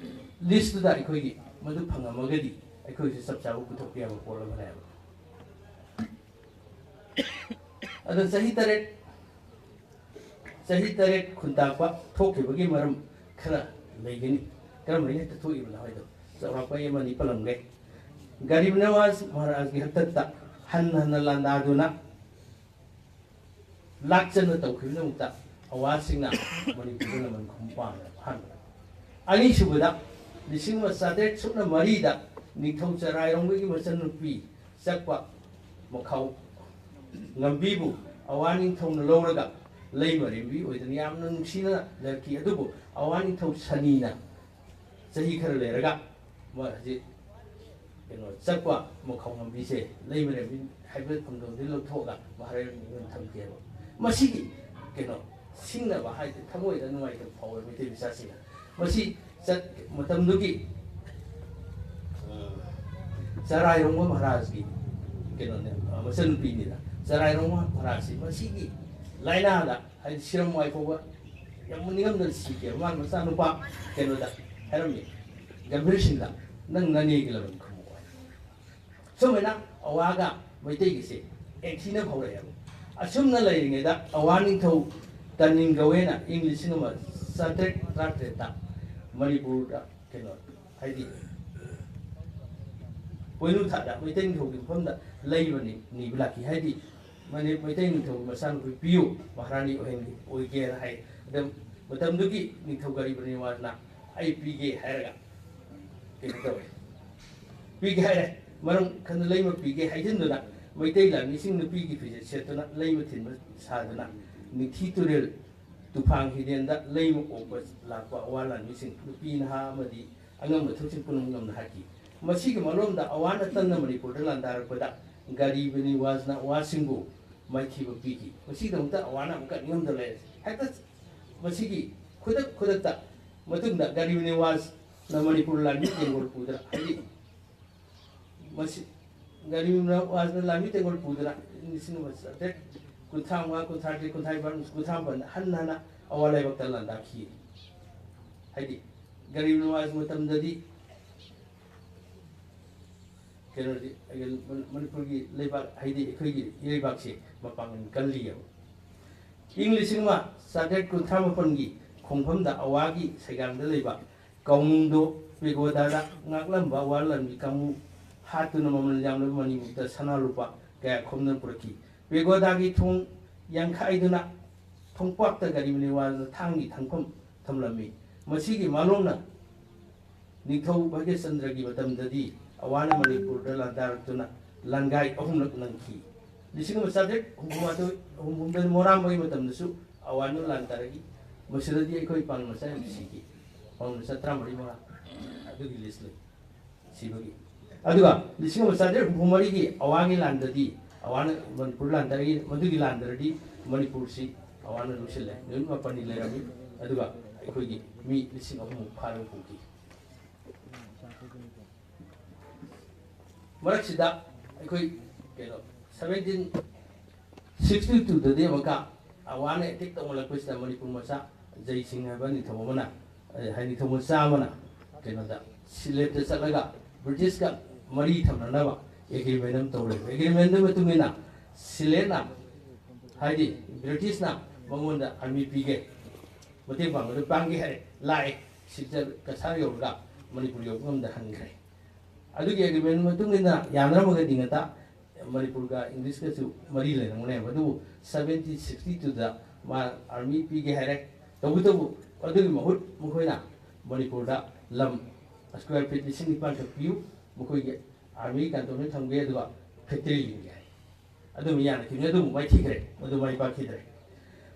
ꯂꯤꯁꯇꯨꯗ ꯑꯩꯈꯣꯏꯒꯤ ꯃꯗꯨ ꯐꯪꯉꯝꯃꯒꯗꯤ ꯑꯩꯈꯣꯏꯁꯨ ꯆꯞ ꯆꯥꯕ ꯄꯨꯊꯣꯛꯄ ꯌꯥꯕ ꯄꯣꯠ ꯑꯃꯅꯦꯕ꯫ ꯑꯗꯣ ꯆꯍꯤ ꯇꯔꯦꯠ ꯆꯍꯤ ꯇꯔꯦꯠ ꯈꯨꯟꯇꯥꯛꯄ ꯊꯣꯛꯈꯤꯕꯒꯤ ꯃꯔꯝ ꯈꯔ ꯂꯩꯒꯅꯤ꯫ ꯀꯔꯝꯍꯥꯏꯅ ꯍꯦꯛꯇ ꯊꯣꯛꯏꯕꯅꯣ ꯍꯥꯏꯗꯣ ꯆꯥꯎꯔꯥꯛꯄ ꯑꯩ ꯑꯃꯅꯤ ꯄꯜꯂꯝꯒꯦ꯫ ꯒꯔꯤꯕ ꯅꯋꯥꯖ ꯃꯍꯥꯔꯥꯖꯒꯤ ꯍꯥꯛꯇꯛꯇ ꯍꯟꯅ ꯍꯟꯅ ꯂꯥꯟꯗꯥꯗꯨꯅ ꯂꯥꯛꯆꯟꯅ ꯇꯧꯈꯤꯕꯒꯤꯗꯃꯛꯇ ꯑꯋꯥꯁꯤꯡꯅ ꯃꯅꯤꯄꯨꯔꯗ ꯂꯃꯟ ꯈꯨꯝ ꯄꯥꯝꯕ ꯑꯍꯥꯟꯕ꯫ ꯑꯅꯤꯁꯨꯕꯗ, ꯂꯤꯁꯤꯡ ꯑꯃ ꯆꯥꯇ꯭ꯔꯦꯠ ꯁꯨꯞꯅ ꯃꯔꯤꯗ ꯅꯤꯡꯊꯧ ꯆꯔꯥꯏꯔꯣꯡꯕꯒꯤ ꯃꯆꯟꯅꯨꯄꯤ ꯆꯛꯄ ꯃꯈꯥꯎ ꯉꯝꯕꯤꯕꯨ ꯑꯋꯥ ꯅꯤꯡꯊꯧꯅ ꯂꯧꯔꯒ ꯂꯩꯃꯔꯦꯝꯕꯤ ꯑꯣꯏꯗꯨꯅ ꯌꯥꯝꯅ ꯅꯨꯡꯁꯤꯅ ꯂꯩꯔꯛꯈꯤ꯫ ꯑꯗꯨꯕꯨ ꯑꯋꯥ ꯅꯤꯡꯊꯧ ꯁꯅꯤꯅ ꯆꯍꯤ ꯈꯔ ꯂꯩꯔꯒ ꯃꯣꯏ ꯍꯧꯖꯤꯛ ꯀꯩꯅꯣ ꯆꯛꯄ ꯃꯈꯥꯎ ꯉꯝꯕꯤꯁꯦ ꯂꯩꯃꯔꯦꯝꯕꯤ ꯍꯥꯏꯕ ꯈꯨꯝꯗꯣꯡꯗꯒꯤ ꯂꯧꯊꯣꯛꯑꯒ ꯃꯍꯥꯔꯥꯅꯤ ꯑꯣꯏꯅ ꯊꯝꯈꯤꯑꯕ꯫ ꯃꯁꯤꯒꯤ ꯀꯩꯅꯣ ꯁꯤꯡꯅꯕ ꯍꯥꯏꯗꯤ ꯊꯃꯣꯏꯗ ꯅꯨꯡꯉꯥꯏꯇꯕ ꯐꯥꯎꯋꯦ ꯃꯩꯇꯩ ꯃꯆꯥꯁꯤꯡꯅ꯫ ꯃꯁꯤ ꯆꯠ-, ꯃꯇꯝꯗꯨꯒꯤ, ꯎꯝ, ꯆꯔꯥꯏꯔꯣꯡꯕ ꯃꯍꯥꯔꯥꯖꯀꯤ ꯀꯩꯅꯣꯅꯦ, ꯑ, ꯃꯆꯟꯅꯨꯄꯤꯅꯤꯅ꯫ ꯆꯔꯥꯏꯔꯣꯡꯕ ꯃꯍꯥꯔꯥꯖꯁꯤ ꯃꯁꯤꯒꯤ ꯂꯥꯏꯅꯥꯗ, ꯍꯥꯏꯗꯤ ꯁꯤꯔꯝ ꯋꯥꯏ ꯐꯥꯎꯕ ꯌꯥꯝ ꯅꯤꯡꯉꯝꯗꯅ ꯁꯤꯈꯤꯕ꯫ ꯃꯥꯅ ꯃꯆꯥꯅꯨꯄꯥ ꯀꯩꯅꯣꯗ ꯍꯥꯏꯔꯝꯃꯤ, ꯒꯝꯚꯤꯔ ꯁꯤꯡꯗ, "ꯅꯪ ꯅꯅꯦꯒꯤ ꯂꯃꯟ ꯈꯨꯝꯃꯨ" ꯍꯥꯏ꯫ ꯁꯨꯃꯥꯏꯅ ꯑꯋꯥꯒ ꯃꯩꯇꯩꯒꯤꯁꯦ ꯌꯦꯡꯊꯤꯅ ꯐꯥꯎꯔꯛꯑꯦꯕ꯫ ꯑꯁꯨꯝꯅ ꯂꯩꯔꯤꯉꯩꯗ ꯑꯋꯥ ꯅꯤꯡꯊꯧ ꯇꯅꯤꯟ ꯒꯧꯋꯦꯅ ꯏꯪ ꯂꯤꯁꯤꯡ ꯑꯃ ꯆꯥꯇ꯭ꯔꯦꯠ ꯇꯔꯥꯇꯔꯦꯠꯇ ꯃꯅꯤꯄꯨꯔꯗ ꯀꯩꯅꯣ, ꯍꯥꯏꯗꯤ ꯄꯣꯏꯅꯨ ꯊꯥꯗ ꯃꯩꯇꯩ ꯅꯤꯡꯊꯧꯒꯤ ꯃꯐꯝꯗ ꯂꯩꯕꯅꯤ, ꯅꯤꯕ ꯂꯥꯛꯈꯤ꯫ ꯍꯥꯏꯗꯤ ꯃꯅꯤ-, ꯃꯩꯇꯩ ꯅꯤꯡꯊꯧꯒꯤ ꯃꯆꯥꯅꯨꯄꯤ ꯄꯤꯌꯨ, ꯃꯍꯥꯔꯥꯅꯤ ꯑꯣꯏꯍꯟꯒꯦ, ꯑꯣꯏꯒꯦꯅ ꯍꯥꯏ꯫ ꯑꯗꯨꯝ ꯃꯇꯝꯗꯨꯒꯤ ꯅꯤꯡꯊꯧ ꯒꯔꯤꯕ ꯅꯤꯋꯥꯖꯅ "ꯑꯩ ꯄꯤꯒꯦ" ꯍꯥꯏꯔꯒ ꯀꯩꯅꯣ ꯇꯧꯋꯦ, ꯄꯤꯒꯦ ꯍꯥꯏꯔꯦ꯫ ꯃꯔꯝ ꯈꯪꯗꯅ ꯂꯩꯃ ꯄꯤꯒꯦ ꯍꯥꯏꯖꯤꯟꯗꯨꯅ ꯃꯩꯇꯩ ꯂꯥꯟꯃꯤꯁꯤꯡ ꯅꯨꯄꯤꯒꯤ ꯐꯤꯖꯦꯠ ꯁꯦꯠꯇꯨꯅ ꯂꯩꯃ ꯊꯤꯟꯕ ꯁꯥꯗꯨꯅ ꯅꯤꯡꯊꯤ ꯇꯨꯔꯦꯜ ꯇꯨꯐꯥꯡ ꯍꯤꯔꯦꯟꯗ ꯂꯩꯃ ꯑꯣꯛꯄ ꯂꯥꯛꯄ ꯑꯋꯥ ꯂꯥꯟꯃꯤꯁꯤꯡ, ꯅꯨꯄꯤ ꯅꯍꯥ ꯑꯃꯗꯤ ꯑꯉꯝꯕ ꯊꯧꯁꯤꯜ ꯄꯨꯝꯅꯃꯛ ꯉꯝꯅ ꯍꯥꯠꯈꯤ꯫ ꯃꯁꯤꯒꯤ ꯃꯔꯣꯝꯗ ꯑꯋꯥꯅ ꯇꯟꯅ ꯃꯅꯤꯄꯨꯔꯗ ꯂꯥꯟꯗꯥꯔꯛꯄꯗ ꯒꯔꯤꯕ ꯅꯤꯋꯥꯖꯅ ꯑꯋꯥꯁꯤꯡꯕꯨ ꯃꯥꯏꯊꯤꯕ ꯄꯤꯈꯤ꯫ ꯃꯁꯤꯒꯤꯗꯃꯛꯇ ꯑꯋꯥꯅ ꯑꯃꯨꯛꯀ ꯅꯤꯡꯉꯝꯗ ꯂꯩꯔꯦ꯫ ꯍꯦꯛꯇ ꯃꯁꯤꯒꯤ ꯈꯨꯗꯛ ꯈꯨꯗꯛꯇ ꯃꯇꯨꯡꯗ ꯒꯔꯤꯕ ꯅꯤꯋꯥꯖꯅ ꯃꯅꯤꯄꯨꯔ ꯂꯥꯟꯃꯤ ꯇꯦꯡꯒꯣꯜ ꯄꯨꯗꯨꯅ, ꯍꯥꯏꯗꯤ ꯃꯁꯤ ꯒꯔꯤꯕ ꯅꯤꯋꯥꯖꯅ ꯂꯥꯟꯃꯤ ꯇꯦꯡꯒꯣꯜ ꯄꯨꯗꯨꯅ ꯂꯤꯁꯤꯡ ꯑꯃ ꯆꯥꯇ꯭ꯔꯦꯠ ꯀꯨꯟꯊ꯭ꯔꯥ ꯃꯉꯥ, ꯀꯨꯟꯊ꯭ꯔꯥ ꯇꯔꯦꯠ, ꯀꯨꯟꯊ꯭ꯔꯥ ꯅꯤꯄꯥꯟ, ꯀꯨꯟꯊ꯭ꯔꯥ ꯃꯥꯄꯟꯗ ꯍꯟꯅ ꯍꯟꯅ ꯑꯋꯥ ꯂꯩꯕꯥꯛꯇ ꯂꯥꯟꯗꯥꯈꯤ꯫ ꯍꯥꯏꯗꯤ ꯒꯔꯤꯕ ꯅꯤꯋꯥꯖ ꯃꯇꯝꯗꯗꯤ ꯀꯩꯅꯣꯗꯤ, ꯃꯅꯤꯄꯨꯔꯒꯤ ꯂꯩꯕꯥꯛ, ꯍꯥꯏꯗꯤ ꯑꯩꯈꯣꯏꯒꯤ ꯏꯔꯩꯕꯥꯛꯁꯦ ꯃꯄꯥꯡꯒꯜ ꯀꯜꯂꯤꯑꯕ꯫ ꯏꯪ ꯂꯤꯁꯤꯡ ꯑꯃ ꯆꯥꯇ꯭ꯔꯦꯠ ꯀꯨꯟꯊ꯭ꯔꯥ ꯃꯥꯄꯟꯒꯤ ꯈꯣꯡꯐꯝꯗ ꯑꯋꯥꯒꯤ ꯁꯩꯒꯥꯡꯗ ꯂꯩꯕ ꯀꯥꯎꯅꯨꯡꯗꯣ ꯄꯦꯒꯣꯗꯥꯗ ꯉꯥꯛꯂꯝꯕ ꯑꯋꯥ ꯂꯥꯟꯃꯤ ꯀꯥꯡꯕꯨ ꯍꯥꯠꯇꯨꯅ ꯃꯃꯜ ꯌꯥꯝꯂꯕ ꯃꯅꯤꯃꯨꯛꯇ ꯁꯅꯥ ꯂꯨꯄꯥ ꯀꯌꯥ ꯈꯣꯝꯗꯨꯅ ꯄꯨꯔꯛꯈꯤ꯫ ꯄꯦꯒꯣꯗꯥꯒꯤ ꯊꯣꯡ ꯌꯥꯡꯈꯥꯏꯗꯨꯅ ꯊꯣꯡꯄꯥꯛꯇ ꯒꯥꯔꯤ ꯃꯅꯤꯋꯥꯅ ꯊꯥꯡꯒꯤ ꯊꯥꯡꯐꯝ ꯊꯝꯂꯝꯃꯤ꯫ ꯃꯁꯤꯒꯤ ꯃꯥꯂꯣꯝꯅ ꯅꯤꯡꯊꯧ ꯚꯥꯒ꯭ꯌꯆꯟꯗ꯭ꯔꯒꯤ ꯃꯇꯝꯗꯗꯤ ꯑꯋꯥꯅ ꯃꯅꯤꯄꯨꯔꯗ ꯂꯥꯟꯗꯥꯔꯛꯇꯨꯅ ꯂꯥꯟꯒꯥꯏ ꯑꯍꯨꯝꯂꯛ ꯅꯪꯈꯤ꯫ ꯂꯤꯁꯤꯡ ꯑꯃ ꯆꯥꯇ꯭ꯔꯦꯠ ꯍꯨꯝꯐꯨ ꯃꯥꯊꯣꯏ, ꯍꯨꯝꯐꯨ ꯍꯨꯝꯗꯣꯏ ꯃꯣꯔꯥꯡꯕꯒꯤ ꯃꯇꯝꯗꯁꯨ ꯑꯋꯥꯅ ꯂꯥꯟꯗꯥꯔꯛꯏ꯫ ꯃꯁꯤꯗꯗꯤ ꯑꯩꯈꯣꯏ ꯄꯥꯡ ꯃꯆꯥ ꯌꯥꯝ ꯁꯤꯈꯤ꯫ ꯄꯥꯡ ꯃꯆꯥ ꯇꯔꯥꯃꯔꯤ ꯃꯉꯥ ꯑꯗꯨꯒꯤ ꯂꯤꯁ ꯂꯩ ꯁꯤꯕꯒꯤ꯫ ꯑꯗꯨꯒ ꯂꯤꯁꯤꯡ ꯑꯃ ꯆꯥꯇ꯭ꯔꯦꯠ ꯍꯨꯝꯐꯨ ꯃꯔꯤꯒꯤ ꯑꯋꯥꯒꯤ ꯂꯥꯟꯗꯗꯤ, ꯑꯋꯥꯅ ꯃꯅꯤꯄꯨꯔ ꯂꯥꯟꯗꯥꯔꯛꯏ, ꯃꯗꯨꯒꯤ ꯂꯥꯟꯗꯔꯗꯤ ꯃꯅꯤꯄꯨꯔꯁꯤ ꯑꯋꯥꯅ ꯂꯧꯁꯤꯜꯂꯦ꯫ ꯅꯨꯃꯤꯠ ꯃꯥꯄꯟꯅꯤ ꯂꯩꯔꯝꯃꯤ꯫ ꯑꯗꯨꯒ ꯑꯩꯈꯣꯏꯒꯤ ꯃꯤ ꯂꯤꯁꯤꯡ ꯑꯍꯨꯝꯃꯨꯛ ꯐꯥꯔꯒ ꯄꯨꯈꯤ꯫ ꯃꯔꯛꯁꯤꯗ ꯑꯩꯈꯣꯏ ꯀꯩꯅꯣ, ꯁꯚꯦꯟꯇꯤꯟ ꯁꯤꯛꯁꯇꯤ ꯇꯨꯗꯗꯤ ꯑꯃꯨꯛꯀ ꯑꯋꯥꯅ ꯑꯦꯇꯦꯛ ꯇꯧꯃꯜꯂꯛꯄꯁꯤꯗ ꯃꯅꯤꯄꯨꯔ ꯃꯆꯥ ꯖꯩ ꯁꯤꯡ ꯍꯥꯏꯕ ꯅꯤꯡꯊꯧ ꯑꯃꯅ, ꯑꯦ, ꯍꯥꯏ, ꯅꯤꯡꯊꯧ ꯃꯆꯥ ꯑꯃꯅ ꯀꯩꯅꯣꯗ, ꯁꯤꯂꯦꯠꯇ ꯆꯠꯂꯒ ꯕ꯭ꯔꯤꯇꯤꯁꯀ ꯃꯔꯤ ꯊꯝꯅꯅꯕ ꯑꯦꯒ꯭ꯔꯤꯃꯦꯟ ꯑꯃ ꯇꯧꯔꯦ꯫ ꯑꯦꯒ꯭ꯔꯤꯃꯦꯟꯗꯨꯒꯤ ꯃꯇꯨꯡ ꯏꯟꯅ ꯁꯤꯂꯦꯠꯅ, ꯍꯥꯏꯗꯤ ꯕ꯭ꯔꯤꯇꯤꯁꯅ ꯃꯉꯣꯟꯗ ꯑꯥꯔꯃꯤ ꯄꯤꯒꯦ, ꯃꯇꯦꯡ ꯄꯥꯡꯕꯗ ꯄꯥꯡꯒꯦ ꯍꯥꯏꯔꯦ꯫ ꯂꯥꯛꯑꯦ, ꯁꯤꯜꯆꯔ ꯀꯁꯥꯔ ꯌꯧꯔꯒ ꯃꯅꯤꯄꯨꯔ ꯌꯧꯕ ꯉꯝꯗ ꯍꯟꯈ꯭ꯔꯦ꯫ ꯑꯗꯨꯒꯤ ꯑꯦꯒ꯭ꯔꯤꯃꯦꯟ ꯃꯇꯨꯡ ꯏꯟꯅ ꯌꯥꯅꯔꯝꯃꯒꯗꯤ ꯉꯟꯇꯥ ꯃꯅꯤꯄꯨꯔꯒ ꯏꯪꯂꯤꯁꯀꯁꯨ ꯃꯔꯤ ꯂꯩꯅꯔꯝꯒꯅꯦꯕ꯫ ꯑꯗꯨꯕꯨ ꯁꯚꯦꯟꯇꯤꯟ ꯁꯤꯛꯁꯇꯤ ꯇꯨꯗ ꯃꯥ ꯑꯥꯔꯃꯤ ꯄꯤꯒꯦ ꯍꯥꯏꯔꯦ꯫ ꯇꯧꯕꯇꯕꯨ ꯑꯗꯨꯒꯤ ꯃꯍꯨꯠ ꯃꯈꯣꯏꯅ ꯃꯅꯤꯄꯨꯔꯗ ꯂꯝ ꯁ꯭ꯀ꯭ꯋꯥꯔ ꯐꯤꯠ ꯂꯤꯁꯤꯡ ꯅꯤꯄꯥꯟꯈꯛ ꯄꯤꯌꯨ, ꯃꯈꯣꯏꯒꯤ ꯑꯥꯔꯃꯤ ꯀꯦꯟꯇꯣꯟꯃꯦꯟ ꯊꯝꯒꯦ, ꯑꯗꯨꯒ ꯐꯦꯛꯇꯔꯤ ꯂꯤꯡꯒꯦ ꯍꯥꯏ꯫ ꯑꯗꯨꯝ ꯌꯥꯅꯈꯤꯕꯅꯤ, ꯑꯗꯨꯕꯨ ꯃꯥꯏꯊꯤꯈ꯭ꯔꯦ, ꯃꯗꯨ ꯃꯥꯏ ꯄꯥꯛꯈꯤꯗ꯭ꯔꯦ꯫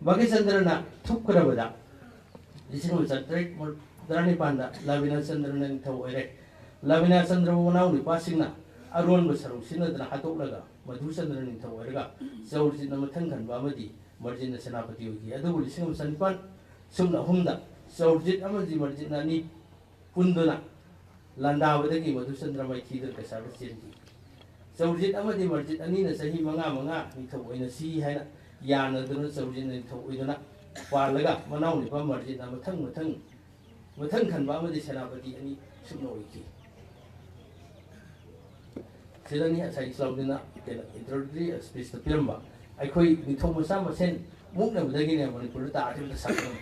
ꯚꯥꯒ꯭ꯌꯆꯟꯗ꯭ꯔꯅ ꯊꯨꯞꯈ꯭ꯔꯕꯗ ꯂꯤꯁꯤꯡ ꯑꯃ ꯆꯥꯇ꯭ꯔꯦꯠ ꯇꯔꯥꯅꯤꯄꯥꯟꯗ ꯂꯥꯕꯤꯅꯥ ꯆꯟꯗ꯭ꯔꯅ ꯅꯤꯡꯊꯧ ꯑꯣꯏꯔꯦ꯫ ꯂꯥꯕꯤꯅꯥ ꯆꯟꯗ꯭ꯔꯕꯨ ꯃꯅꯥꯎ ꯅꯨꯄꯥꯁꯤꯡꯅ ꯑꯔꯣꯟꯕ ꯁꯔꯨꯛ ꯁꯤꯟꯅꯗꯅ ꯍꯥꯠꯇꯣꯛꯂꯒ ꯃꯙꯨꯆꯟꯗ꯭ꯔ ꯅꯤꯡꯊꯧ ꯑꯣꯏꯔꯒ ꯆꯧꯔꯖꯤꯠꯅ ꯃꯊꯪ ꯈꯟꯕ ꯑꯃꯗꯤ ꯃꯔꯖꯤꯠꯅ ꯁꯦꯅꯥꯄꯇꯤ ꯑꯣꯏꯈꯤ꯫ ꯑꯗꯨꯕꯨ ꯂꯤꯁꯤꯡ ꯑꯃ ꯆꯅꯤꯄꯥꯟ ꯁꯨꯞꯅ ꯑꯍꯨꯝꯗ ꯆꯧꯔꯖꯤꯠ ꯑꯃꯗꯤ ꯃꯔꯖꯤꯠꯅ ꯑꯅꯤ ꯄꯨꯟꯗꯨꯅ ꯂꯥꯟꯗꯥꯕꯗꯒꯤ ꯃꯙꯨꯆꯟꯗ꯭ꯔ ꯃꯥꯏꯊꯤꯗꯨꯅ ꯀꯩꯁꯥꯜꯗ ꯆꯦꯟꯈꯤ꯫ ꯆꯧꯔꯖꯤꯠ ꯑꯃꯗꯤ ꯃꯔꯖꯤꯠ ꯑꯅꯤꯅ ꯆꯍꯤ ꯃꯉꯥ ꯃꯉꯥ ꯅꯤꯡꯊꯧ ꯑꯣꯏꯅ ꯁꯤ ꯍꯥꯏꯅ ꯌꯥꯅꯗꯨꯅ ꯆꯧꯔꯖꯤꯠꯅ ꯅꯤꯡꯊꯧ ꯑꯣꯏꯗꯨꯅ ꯄꯥꯜꯂꯒ ꯃꯅꯥꯎ ꯅꯨꯄꯥ ꯃꯔꯖꯤꯠꯅ ꯃꯊꯪ ꯃꯊꯪ ꯃꯊꯪ ꯈꯟꯕ ꯑꯃꯗꯤ ꯁꯦꯅꯥꯄꯇꯤ ꯑꯅꯤ ꯁꯨꯞꯅ ꯑꯣꯏꯈꯤ꯫ ꯁꯤꯗꯅꯤ ꯉꯁꯥꯏ ꯏꯆꯤꯜ ꯏꯅꯥꯎꯗꯨꯅ ꯀꯩꯅꯣ introductory speech ꯇ ꯄꯤꯔꯝꯕ, ꯑꯩꯈꯣꯏ ꯅꯤꯡꯊꯧ ꯃꯆꯥ ꯃꯁꯦꯟ ꯃꯨꯛꯅꯕꯗꯒꯤꯅꯦ ꯃꯅꯤꯄꯨꯔꯗ ꯇꯥꯈꯤꯕꯗ ꯁꯛꯈꯤꯕ꯫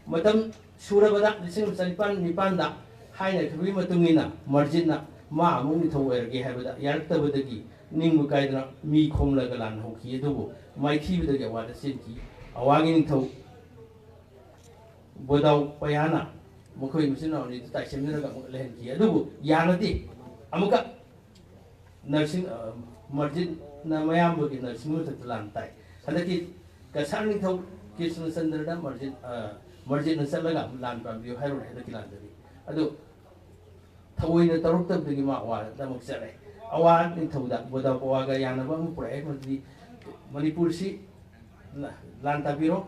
ꯃꯇꯝ ꯁꯨꯔꯕꯗ ꯂꯤꯁꯤꯡ ꯑꯃ ꯆꯅꯤꯄꯥꯟ ꯅꯤꯄꯥꯟꯗ ꯍꯥꯏꯅꯈꯤꯕꯒꯤ ꯃꯇꯨꯡ ꯏꯟꯅ ꯃꯔꯖꯤꯠꯅ ꯃꯥ ꯑꯃꯨꯛ ꯅꯤꯡꯊꯧ ꯑꯣꯏꯔꯒꯦ ꯍꯥꯏꯕꯗ ꯌꯥꯔꯛꯇꯕꯗꯒꯤ ꯅꯤꯡꯕ ꯀꯥꯏꯗꯅ ꯃꯤ ꯈꯣꯝꯂꯒ ꯂꯥꯟ ꯍꯧꯈꯤ꯫ ꯑꯗꯨꯕꯨ ꯃꯥꯏꯊꯤꯕꯗꯒꯤ ꯑꯋꯥꯗ ꯆꯦꯟꯈꯤ꯫ ꯑꯋꯥꯒꯤ ꯅꯤꯡꯊꯧ ꯕꯣꯗꯥꯎ ꯄꯌꯥꯅ ꯃꯈꯣꯏ ꯃꯆꯤꯟ ꯃꯅꯥꯎ ꯑꯅꯤꯗꯨ ꯇꯥꯏꯁꯤꯟꯅꯔꯒ ꯑꯃꯨꯛ ꯂꯩꯍꯟꯈꯤ꯫ ꯑꯗꯨꯕꯨ ꯌꯥꯅꯗꯦ꯫ ꯑꯃꯨꯛꯀ ꯅꯔꯁꯤꯡ, ꯑ, ꯃꯔꯖꯤꯠꯅ ꯃꯌꯥꯝꯕꯒꯤ ꯅꯔꯁꯤꯡ ꯃꯊꯛꯇ ꯂꯥꯟ ꯇꯥꯏ꯫ ꯍꯟꯗꯛꯀꯤ ꯀꯁꯥꯔ ꯅꯤꯡꯊꯧ ꯀ꯭ꯔꯤꯁꯅꯆꯟꯗ꯭ꯔꯅ ꯃꯔꯖꯤꯠ, ꯑ, ꯃꯔꯖꯤꯠꯅ ꯆꯠꯂꯒ ꯂꯥꯟ ꯄꯥꯟꯕꯤꯌꯨ ꯍꯥꯏꯔꯨꯔꯦ ꯍꯟꯗꯛꯀꯤ ꯂꯥꯟꯗꯗꯤ꯫ ꯑꯗꯨ ꯊꯑꯣꯏꯅ ꯇꯧꯔꯛꯇꯕꯗꯒꯤ ꯃꯥ ꯑꯋꯥꯗꯃꯛ ꯆꯠꯂꯦ꯫ ꯑꯋꯥ ꯅꯤꯡꯊꯧꯗ ꯕꯣꯗꯥꯎ ꯄꯋꯥꯒ ꯌꯥꯅꯕ ꯑꯃ ꯄꯨꯔꯛꯑꯦ꯫ ꯃꯗꯨꯗꯤ ꯃꯅꯤꯄꯨꯔꯁꯤ ꯂꯥꯟ ꯇꯥꯕꯤꯔꯣ,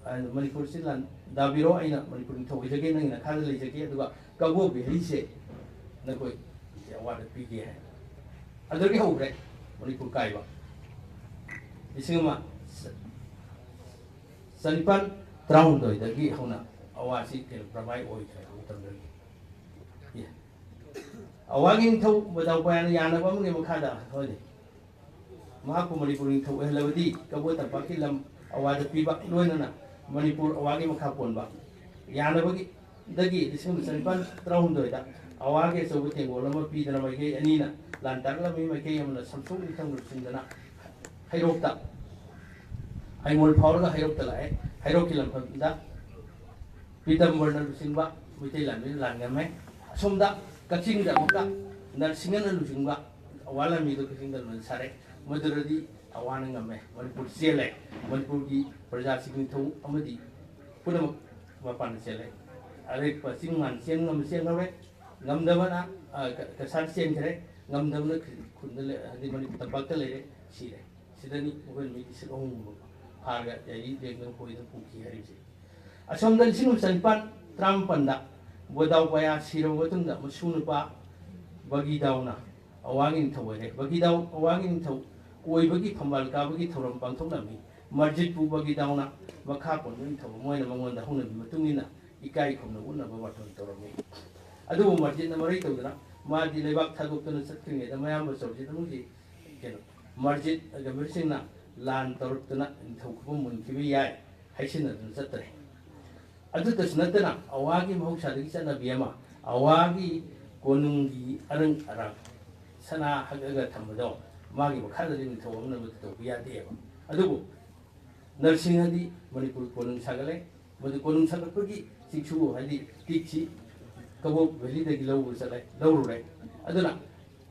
ꯑ, ꯃꯅꯤꯄꯨꯔꯁꯤ ꯂꯥꯟ ꯇꯥꯕꯤꯔꯣ, ꯑꯩꯅ ꯃꯅꯤꯄꯨꯔ ꯅꯤꯡꯊꯧ ꯑꯣꯏꯖꯒꯦ, ꯅꯪꯒꯤ ꯅꯈꯥꯗ ꯂꯩꯖꯒꯦ, ꯑꯗꯨꯒ ꯀꯕꯣ ꯕꯤꯍꯔꯤꯁꯦ ꯅꯈꯣꯏ ꯑꯋꯥꯗ ꯄꯤꯒꯦ ꯍꯥꯏ꯫ ꯑꯗꯨꯗꯒꯤ ꯍꯧꯈ꯭ꯔꯦ ꯃꯅꯤꯄꯨꯔ ꯀꯥꯏꯕ꯫ ꯂꯤꯁꯤꯡ ꯑꯃ ꯆꯅꯤꯄꯥꯟ ꯇꯔꯥꯍꯨꯝꯗꯣꯏꯗꯒꯤ ꯍꯧꯅ ꯑꯋꯥꯁꯤ ꯀꯩꯅꯣ ꯄ꯭ꯔꯃꯥꯏ ꯑꯣꯏꯈ꯭ꯔꯦ ꯃꯇꯝꯗꯨꯗꯒꯤ꯫ ꯑꯦ꯫ ꯑꯋꯥꯒꯤ ꯅꯤꯡꯊꯧ ꯕꯣꯗꯥꯎ ꯄꯌꯥꯅ ꯌꯥꯅꯕ ꯑꯃꯒꯤ ꯃꯈꯥꯗ ꯍꯣꯏꯅꯦ꯫ ꯃꯍꯥꯛꯄꯨ ꯃꯅꯤꯄꯨꯔ ꯅꯤꯡꯊꯧ ꯑꯣꯏꯍꯜꯂꯕꯗꯤ ꯀꯕꯣ ꯇꯝꯄꯥꯛꯀꯤ ꯂꯝ ꯑꯋꯥꯗ ꯄꯤꯕ ꯂꯣꯏꯅꯅ ꯃꯅꯤꯄꯨꯔ ꯑꯋꯥꯒꯤ ꯃꯈꯥ ꯄꯣꯟꯕ ꯌꯥꯅꯕꯒꯤ ꯗꯒꯤ ꯂꯤꯁꯤꯡ ꯑꯃ ꯆꯅꯤꯄꯥꯟ ꯇꯔꯥꯍꯨꯝꯗꯣꯏꯗ ꯑꯋꯥꯒꯤ ꯑꯆꯧꯕ ꯇꯦꯡꯒꯣꯜ ꯑꯃ ꯄꯤꯗꯅ ꯃꯥꯏꯀꯩ ꯑꯅꯤꯅ ꯂꯥꯟ ꯇꯥꯛꯂꯝꯃꯤ꯫ ꯃꯥꯏꯀꯩ ꯑꯃꯅ ꯁꯝꯁꯣꯛ ꯅꯤꯡꯊꯧꯅ ꯂꯨꯆꯤꯡꯗꯅ ꯍꯩꯔꯣꯛꯇ ꯑꯥꯏꯃꯣꯜ ꯐꯥꯎꯔꯒ ꯍꯩꯔꯣꯛꯇ ꯂꯥꯛꯑꯦ꯫ ꯍꯩꯔꯣꯛꯀꯤ ꯂꯝꯐꯝꯗ ꯄꯤꯇꯝꯕꯔꯅ ꯂꯨꯆꯤꯡꯕ ꯃꯩꯇꯩ ꯂꯥꯟꯃꯤꯅ ꯂꯥꯟ ꯉꯝꯃꯦ꯫ ꯑꯁꯣꯝꯗ ꯀꯛꯆꯤꯡꯗ ꯑꯃꯨꯛꯀ ꯅꯔꯁꯤꯡꯍꯅ ꯂꯨꯆꯤꯡꯕ ꯑꯋꯥ ꯂꯥꯟꯃꯤꯗꯣ ꯀꯛꯆꯤꯡꯗ ꯂꯣꯏꯅ ꯁꯥꯔꯦ꯫ ꯃꯗꯨꯗꯗꯤ ꯑꯋꯥꯅ ꯉꯝꯃꯦ꯫ ꯃꯅꯤꯄꯨꯔ ꯆꯦꯜꯂꯦ꯫ ꯃꯅꯤꯄꯨꯔꯒꯤ ꯄ꯭ꯔꯖꯥꯁꯤꯡ ꯅꯤꯡꯊꯧ ꯑꯃꯗꯤ ꯄꯨꯝꯅꯃꯛ ꯃꯄꯥꯟꯗ ꯆꯦꯜꯂꯦ꯫ ꯑꯔꯦꯞꯄ ꯆꯤꯡ ꯃꯥꯟ ꯆꯦꯟ ꯉꯝ-, ꯆꯦꯟꯍꯧꯔꯦ꯫ ꯉꯝꯗꯕꯅ, ꯑ, ꯀ-, ꯀꯁꯥꯔ ꯆꯦꯟꯈ꯭ꯔꯦ꯫ ꯉꯝꯗꯕꯅ ꯈꯨꯟꯗ ꯂꯩ, ꯍꯥꯏꯗꯤ ꯃꯅꯤꯄꯨꯔ ꯇꯝꯄꯥꯛꯇ ꯂꯩꯔꯦ, ꯁꯤꯔꯦ꯫ ꯁꯤꯗꯅꯤ ꯃꯈꯣꯏꯅ ꯃꯤ ꯂꯤꯁꯤꯡ ꯑꯍꯨꯝꯒꯨꯝꯕ ꯐꯥꯔꯒ ꯗꯥꯏꯔꯤ ꯕꯦꯒꯅ ꯈꯣꯏꯗꯅ ꯄꯨꯈꯤ ꯍꯥꯏꯔꯤꯕꯁꯦ꯫ ꯑꯁꯣꯝꯗ ꯂꯤꯁꯤꯡ ꯑꯃ ꯆꯅꯤꯄꯥꯟ ꯇꯔꯥꯃꯥꯄꯟꯗ ꯕꯣꯗꯥꯎ ꯄꯌꯥ ꯁꯤꯔꯕ ꯃꯇꯨꯡꯗ ꯃꯁꯨ ꯅꯨꯄꯥ ꯕꯒꯤꯗꯥꯎꯅ ꯑꯋꯥꯒꯤ ꯅꯤꯡꯊꯧ ꯑꯣꯏꯔꯦ꯫ ꯕꯒꯤꯗꯥꯎ ꯑꯋꯥꯒꯤ ꯅꯤꯡꯊꯧ ꯑꯣꯏꯕꯒꯤ ꯐꯝꯕꯥꯜ ꯀꯥꯕꯒꯤ ꯊꯧꯔꯝ ꯄꯥꯡꯊꯣꯛꯂꯝꯃꯤ꯫ ꯃꯔꯖꯤꯠꯄꯨ ꯕꯒꯤꯗꯥꯎꯅ ꯃꯈꯥ ꯄꯣꯟꯕ ꯅꯤꯡꯊꯧ ꯑꯃ ꯑꯣꯏꯅ ꯃꯉꯣꯟꯗ ꯍꯧꯅꯕꯤ ꯃꯇꯨꯡ ꯏꯟꯅ ꯏꯀꯥꯏ ꯈꯨꯝꯅ ꯎꯠꯅꯕ ꯕꯥꯔꯇꯣꯟ ꯇꯧꯔꯝꯃꯤ꯫ ꯑꯗꯨꯕꯨ ꯃꯔꯖꯤꯠꯅ ꯃꯔꯩ ꯇꯧꯗꯅ ꯃꯥꯗꯤ ꯂꯩꯕꯥꯛ ꯊꯥꯗꯣꯛꯇꯨꯅ ꯆꯠꯈ꯭ꯔꯤꯉꯩꯗ ꯃꯌꯥꯝꯕ ꯆꯧꯔꯖꯤꯠ ꯑꯃꯒꯤ ꯀꯩꯅꯣ ꯃꯔꯖꯤꯠ ꯒꯝꯚꯤꯔ ꯁꯤꯡꯅ ꯂꯥꯟ ꯇꯧꯔꯛꯇꯨꯅ ꯅꯤꯡꯊꯧ ꯈꯨꯕꯝ ꯃꯨꯟꯈꯤꯕ ꯌꯥꯏ ꯍꯥꯏꯁꯤꯟꯅꯗꯨꯅ ꯆꯠꯇ꯭ꯔꯦ꯫ ꯑꯗꯨꯇꯁꯨ ꯅꯠꯇꯅ ꯑꯋꯥꯒꯤ ꯃꯍꯧꯁꯥꯗꯒꯤ ꯆꯠꯅꯕꯤ ꯑꯃ, ꯑꯋꯥꯒꯤ ꯀꯣꯅꯨꯡꯒꯤ ꯑꯔꯪ ꯑꯔꯥꯛ ꯁꯅꯥ ꯍꯛꯑꯒ ꯊꯝꯕꯗꯣ ꯃꯥꯒꯤ ꯃꯈꯥꯗꯗꯤ ꯅꯤꯡꯊꯧ ꯑꯃꯅ ꯃꯗꯨ ꯇꯧꯕ ꯌꯥꯗꯦꯕ꯫ ꯑꯗꯨꯕꯨ ꯅꯔꯁꯤꯡꯍꯗꯤ ꯃꯅꯤꯄꯨꯔ ꯀꯣꯅꯨꯡ ꯁꯥꯒꯠꯂꯦ꯫ ꯃꯗꯨ ꯀꯣꯅꯨꯡ ꯁꯥꯒꯠꯄꯒꯤ ꯆꯤꯡꯁꯨ ꯍꯥꯏꯗꯤ ꯄꯤꯛꯁꯤ ꯀꯕꯣꯛ ꯚꯦꯂꯤꯗꯒꯤ ꯂꯧꯕ ꯆꯠꯂꯦ, ꯂꯧꯔꯨꯔꯦ꯫ ꯑꯗꯨꯅ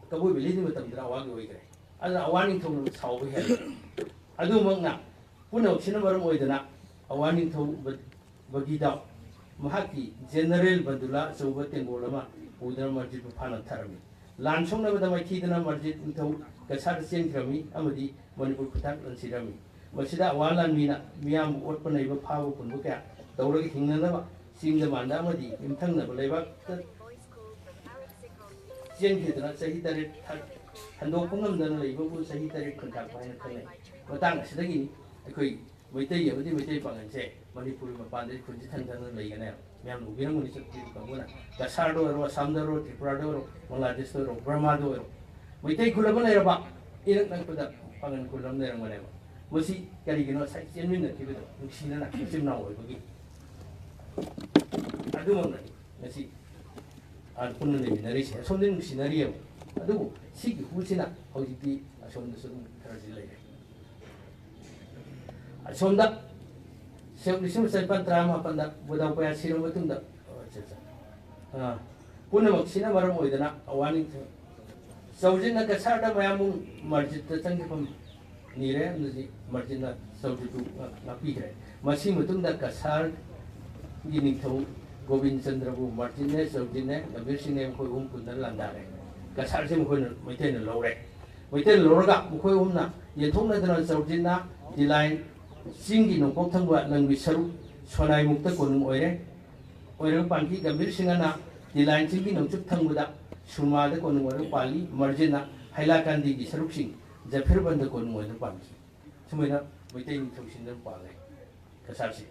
ꯀꯕꯣꯛ ꯚꯦꯂꯤꯗꯤ ꯃꯇꯝꯗꯨꯗ ꯑꯋꯥꯒꯤ ꯑꯣꯏꯈ꯭ꯔꯦ꯫ ꯑꯗꯨꯅ ꯑꯋꯥ ꯅꯤꯡꯊꯧꯅ ꯁꯥꯎꯕ ꯍꯦꯜꯂꯦ꯫ ꯑꯗꯨꯃꯛꯅ ꯄꯨꯝꯅꯃꯛꯁꯤꯅ ꯃꯔꯝ ꯑꯣꯏꯗꯅ ꯑꯋꯥ ꯅꯤꯡꯊꯧ ꯕ-, ꯕꯒꯤꯗꯥꯎ ꯃꯍꯥꯛꯀꯤ ꯖꯦꯅꯔꯦꯜ ꯕꯟꯗꯨꯂꯥ ꯑꯆꯧꯕ ꯇꯦꯡꯒꯣꯜ ꯑꯃ ꯄꯨꯗꯨꯅ ꯃꯔꯖꯤꯠꯄꯨ ꯐꯥꯅ ꯊꯥꯔꯝꯃꯤ꯫ ꯂꯥꯟ ꯁꯣꯛꯅꯕꯗ ꯃꯥꯏꯊꯤꯗꯅ ꯃꯔꯖꯤꯠ ꯅꯤꯡꯊꯧ ꯀꯁꯥꯔꯗ ꯆꯦꯟꯈ꯭ꯔꯝꯃꯤ ꯑꯃꯗꯤ ꯃꯅꯤꯄꯨꯔ ꯈꯨꯠꯊꯥꯡ ꯂꯥꯟꯁꯤꯔꯝꯃꯤ꯫ ꯃꯁꯤꯗ ꯑꯋꯥ ꯂꯥꯟꯃꯤꯅ ꯃꯤꯌꯥꯝꯕꯨ ꯑꯣꯠꯄ ꯅꯩꯕ ꯐꯥꯕ ꯄꯨꯟꯕ ꯀꯌꯥ ꯇꯧꯔꯒ ꯍꯤꯡꯅꯅꯕ ꯆꯤꯡꯗ ꯃꯥꯟꯗ ꯑꯃꯗꯤ ꯌꯨꯝꯊꯪꯅꯕ ꯂꯩꯕꯥꯛꯇ ꯆꯦꯟꯈꯤꯗꯨꯅ ꯆꯍꯤ ꯇꯔꯦꯠ ꯊ-, ꯍꯟꯗꯣꯛꯄ ꯉꯝꯗꯅ ꯂꯩꯕꯕꯨ ꯆꯍꯤ ꯇꯔꯦꯠ ꯈꯨꯟꯇꯥꯛꯄ ꯍꯥꯏꯅ ꯈꯪꯅꯩ꯫ ꯃꯇꯥꯡ ꯑꯁꯤꯗꯒꯤꯅꯤ ꯑꯩꯈꯣꯏ ꯃꯩꯇꯩ ꯑꯃꯗꯤ ꯃꯩꯇꯩ ꯄꯥꯉꯜꯁꯦ ꯃꯅꯤꯄꯨꯔ ꯃꯄꯥꯟꯗꯗꯤ ꯈꯨꯟꯁꯤ ꯊꯪ ꯊꯪꯅ ꯂꯩꯒꯅꯦꯕ꯫ ꯃꯌꯥꯝꯅ ꯎꯕꯤꯔꯝꯒꯅꯤ ꯆꯠꯄꯤꯕ ꯀꯥꯡꯕꯨꯅ꯫ ꯀꯁꯥꯔꯗ ꯑꯣꯏꯔꯣ, ꯑꯁꯥꯝꯗ ꯑꯣꯏꯔꯣ, ꯇ꯭ꯔꯤꯄꯨꯔꯥꯗ ꯑꯣꯏꯔꯣ, ꯕꯪꯒ꯭ꯂꯥꯗꯦꯁꯇ ꯑꯣꯏꯔꯣ, ꯕꯔꯃꯥꯗ ꯑꯣꯏꯔꯣ, ꯃꯩꯇꯩ ꯈꯨꯜ ꯑꯃ ꯂꯩꯔꯕ ꯏꯅꯛ ꯅꯛꯄꯗ ꯄꯥꯉꯜ ꯈꯨꯜ ꯑꯃ ꯂꯩꯔꯝꯒꯅꯦꯕ꯫ ꯃꯁꯤ ꯀꯔꯤꯒꯤꯅꯣ? ꯉꯁꯥꯏ ꯆꯦꯟꯃꯤꯟꯅꯈꯤꯕꯗꯣ ꯅꯨꯡꯁꯤꯅꯅ ꯃꯆꯤꯟ ꯃꯅꯥꯎ ꯑꯣꯏꯕꯒꯤ꯫ ꯑꯗꯨꯃꯛꯅꯅꯤ ꯉꯁꯤ ꯑꯥ ꯄꯨꯟꯅ ꯂꯩꯃꯤꯟꯅꯔꯤꯁꯦ꯫ ꯑꯁꯣꯝꯗ ꯅꯨꯡꯁꯤꯅꯔꯤꯑꯕ꯫ ꯑꯗꯨꯕꯨ ꯁꯤꯒꯤ ꯍꯨꯁꯤꯅ ꯍꯧꯖꯤꯛꯇꯤ ꯑꯁꯣꯝꯗꯁꯨ ꯑꯗꯨꯝ ꯈꯔꯗꯤ ꯂꯩꯔꯦ꯫ ꯑꯁꯣꯝꯗ ꯁꯣꯛ ꯂꯤꯁꯤꯡ ꯑꯃ ꯆꯅꯤꯄꯥꯟ ꯇꯔꯥꯃꯥꯄꯟꯗ ꯕꯨꯙꯧ ꯄꯌꯥ ꯁꯤꯔꯕ ꯃꯇꯨꯡꯗ, ꯑꯣ, ꯑꯠꯆꯥ, ꯑꯠꯆꯥ꯫ ꯑꯥ, ꯄꯨꯝꯅꯃꯛꯁꯤꯅ ꯃꯔꯝ ꯑꯣꯏꯗꯅ ꯑꯋꯥ ꯅꯤꯡꯊꯧ ꯆꯧꯔꯖꯤꯠꯅ ꯀꯁꯥꯔꯗ ꯃꯌꯥꯝꯕꯨꯡ ꯃꯔꯖꯤꯠꯇ ꯆꯪꯖꯐꯝ ꯅꯤꯔꯦ꯫ ꯑꯃꯗꯤ ꯃꯔꯖꯤꯠꯅ ꯆꯧꯔꯖꯤꯠꯄꯨ ꯉꯥꯛ-, ꯉꯥꯛꯄꯤꯈ꯭ꯔꯦ꯫ ꯃꯁꯤ ꯃꯇꯨꯡꯗ ꯀꯁꯥꯔꯒꯤ ꯅꯤꯡꯊꯧ ꯒꯣꯕꯤꯟ ꯆꯟꯗ꯭ꯔꯕꯨ ꯃꯔꯖꯤꯠꯅꯦ, ꯆꯧꯔꯖꯤꯠꯅꯦ, ꯒꯝꯚꯤꯔ ꯁꯤꯡꯅꯦ, ꯃꯈꯣꯏ ꯑꯍꯨꯝ ꯄꯨꯟꯅ ꯂꯥꯟꯗꯥꯔꯦ꯫ ꯀꯁꯥꯔꯁꯦ ꯃꯈꯣꯏꯅ, ꯃꯩꯇꯩꯅ ꯂꯧꯔꯦ꯫ ꯃꯩꯇꯩꯅ ꯂꯧꯔꯒ ꯃꯈꯣꯏ ꯑꯍꯨꯝꯅ ꯌꯦꯟꯊꯣꯛꯅꯗꯅ ꯆꯧꯔꯖꯤꯠꯅ ꯗꯤꯂꯥꯏꯟ ꯆꯤꯡꯒꯤ ꯅꯣꯡꯄꯣꯛ ꯊꯪꯕ ꯂꯝꯕꯤ ꯁꯔꯨꯛ ꯁꯣꯅꯥꯏꯃꯨꯛꯇ ꯀꯣꯅꯨꯡ ꯑꯣꯏꯔꯦ꯫ ꯑꯣꯏꯔꯒ ꯄꯥꯟꯈꯤ꯫ ꯒꯝꯚꯤꯔ ꯁꯤꯡꯍꯅ ꯗꯤꯂꯥꯏꯟ ꯆꯤꯡꯒꯤ ꯅꯣꯡꯆꯨꯞ ꯊꯪꯕꯗ ꯁꯨꯔꯃꯥꯗ ꯀꯣꯅꯨꯡ ꯑꯣꯏꯔꯒ ꯄꯥꯜꯂꯤ꯫ ꯃꯔꯖꯤꯠꯅ ꯍꯥꯏꯂꯥꯀꯥꯟꯗꯤꯒꯤ ꯁꯔꯨꯛꯁꯤꯡ ꯖꯐꯤꯔꯕꯟꯗ ꯀꯣꯅꯨꯡ ꯑꯣꯏꯔꯒ ꯄꯥꯟꯈꯤ꯫ ꯁꯨꯃꯥꯏꯅ ꯃꯩꯇꯩ ꯅꯤꯡꯊꯧꯁꯤꯡꯗ ꯄꯥꯜꯂꯦ ꯀꯁꯥꯔꯁꯤ꯫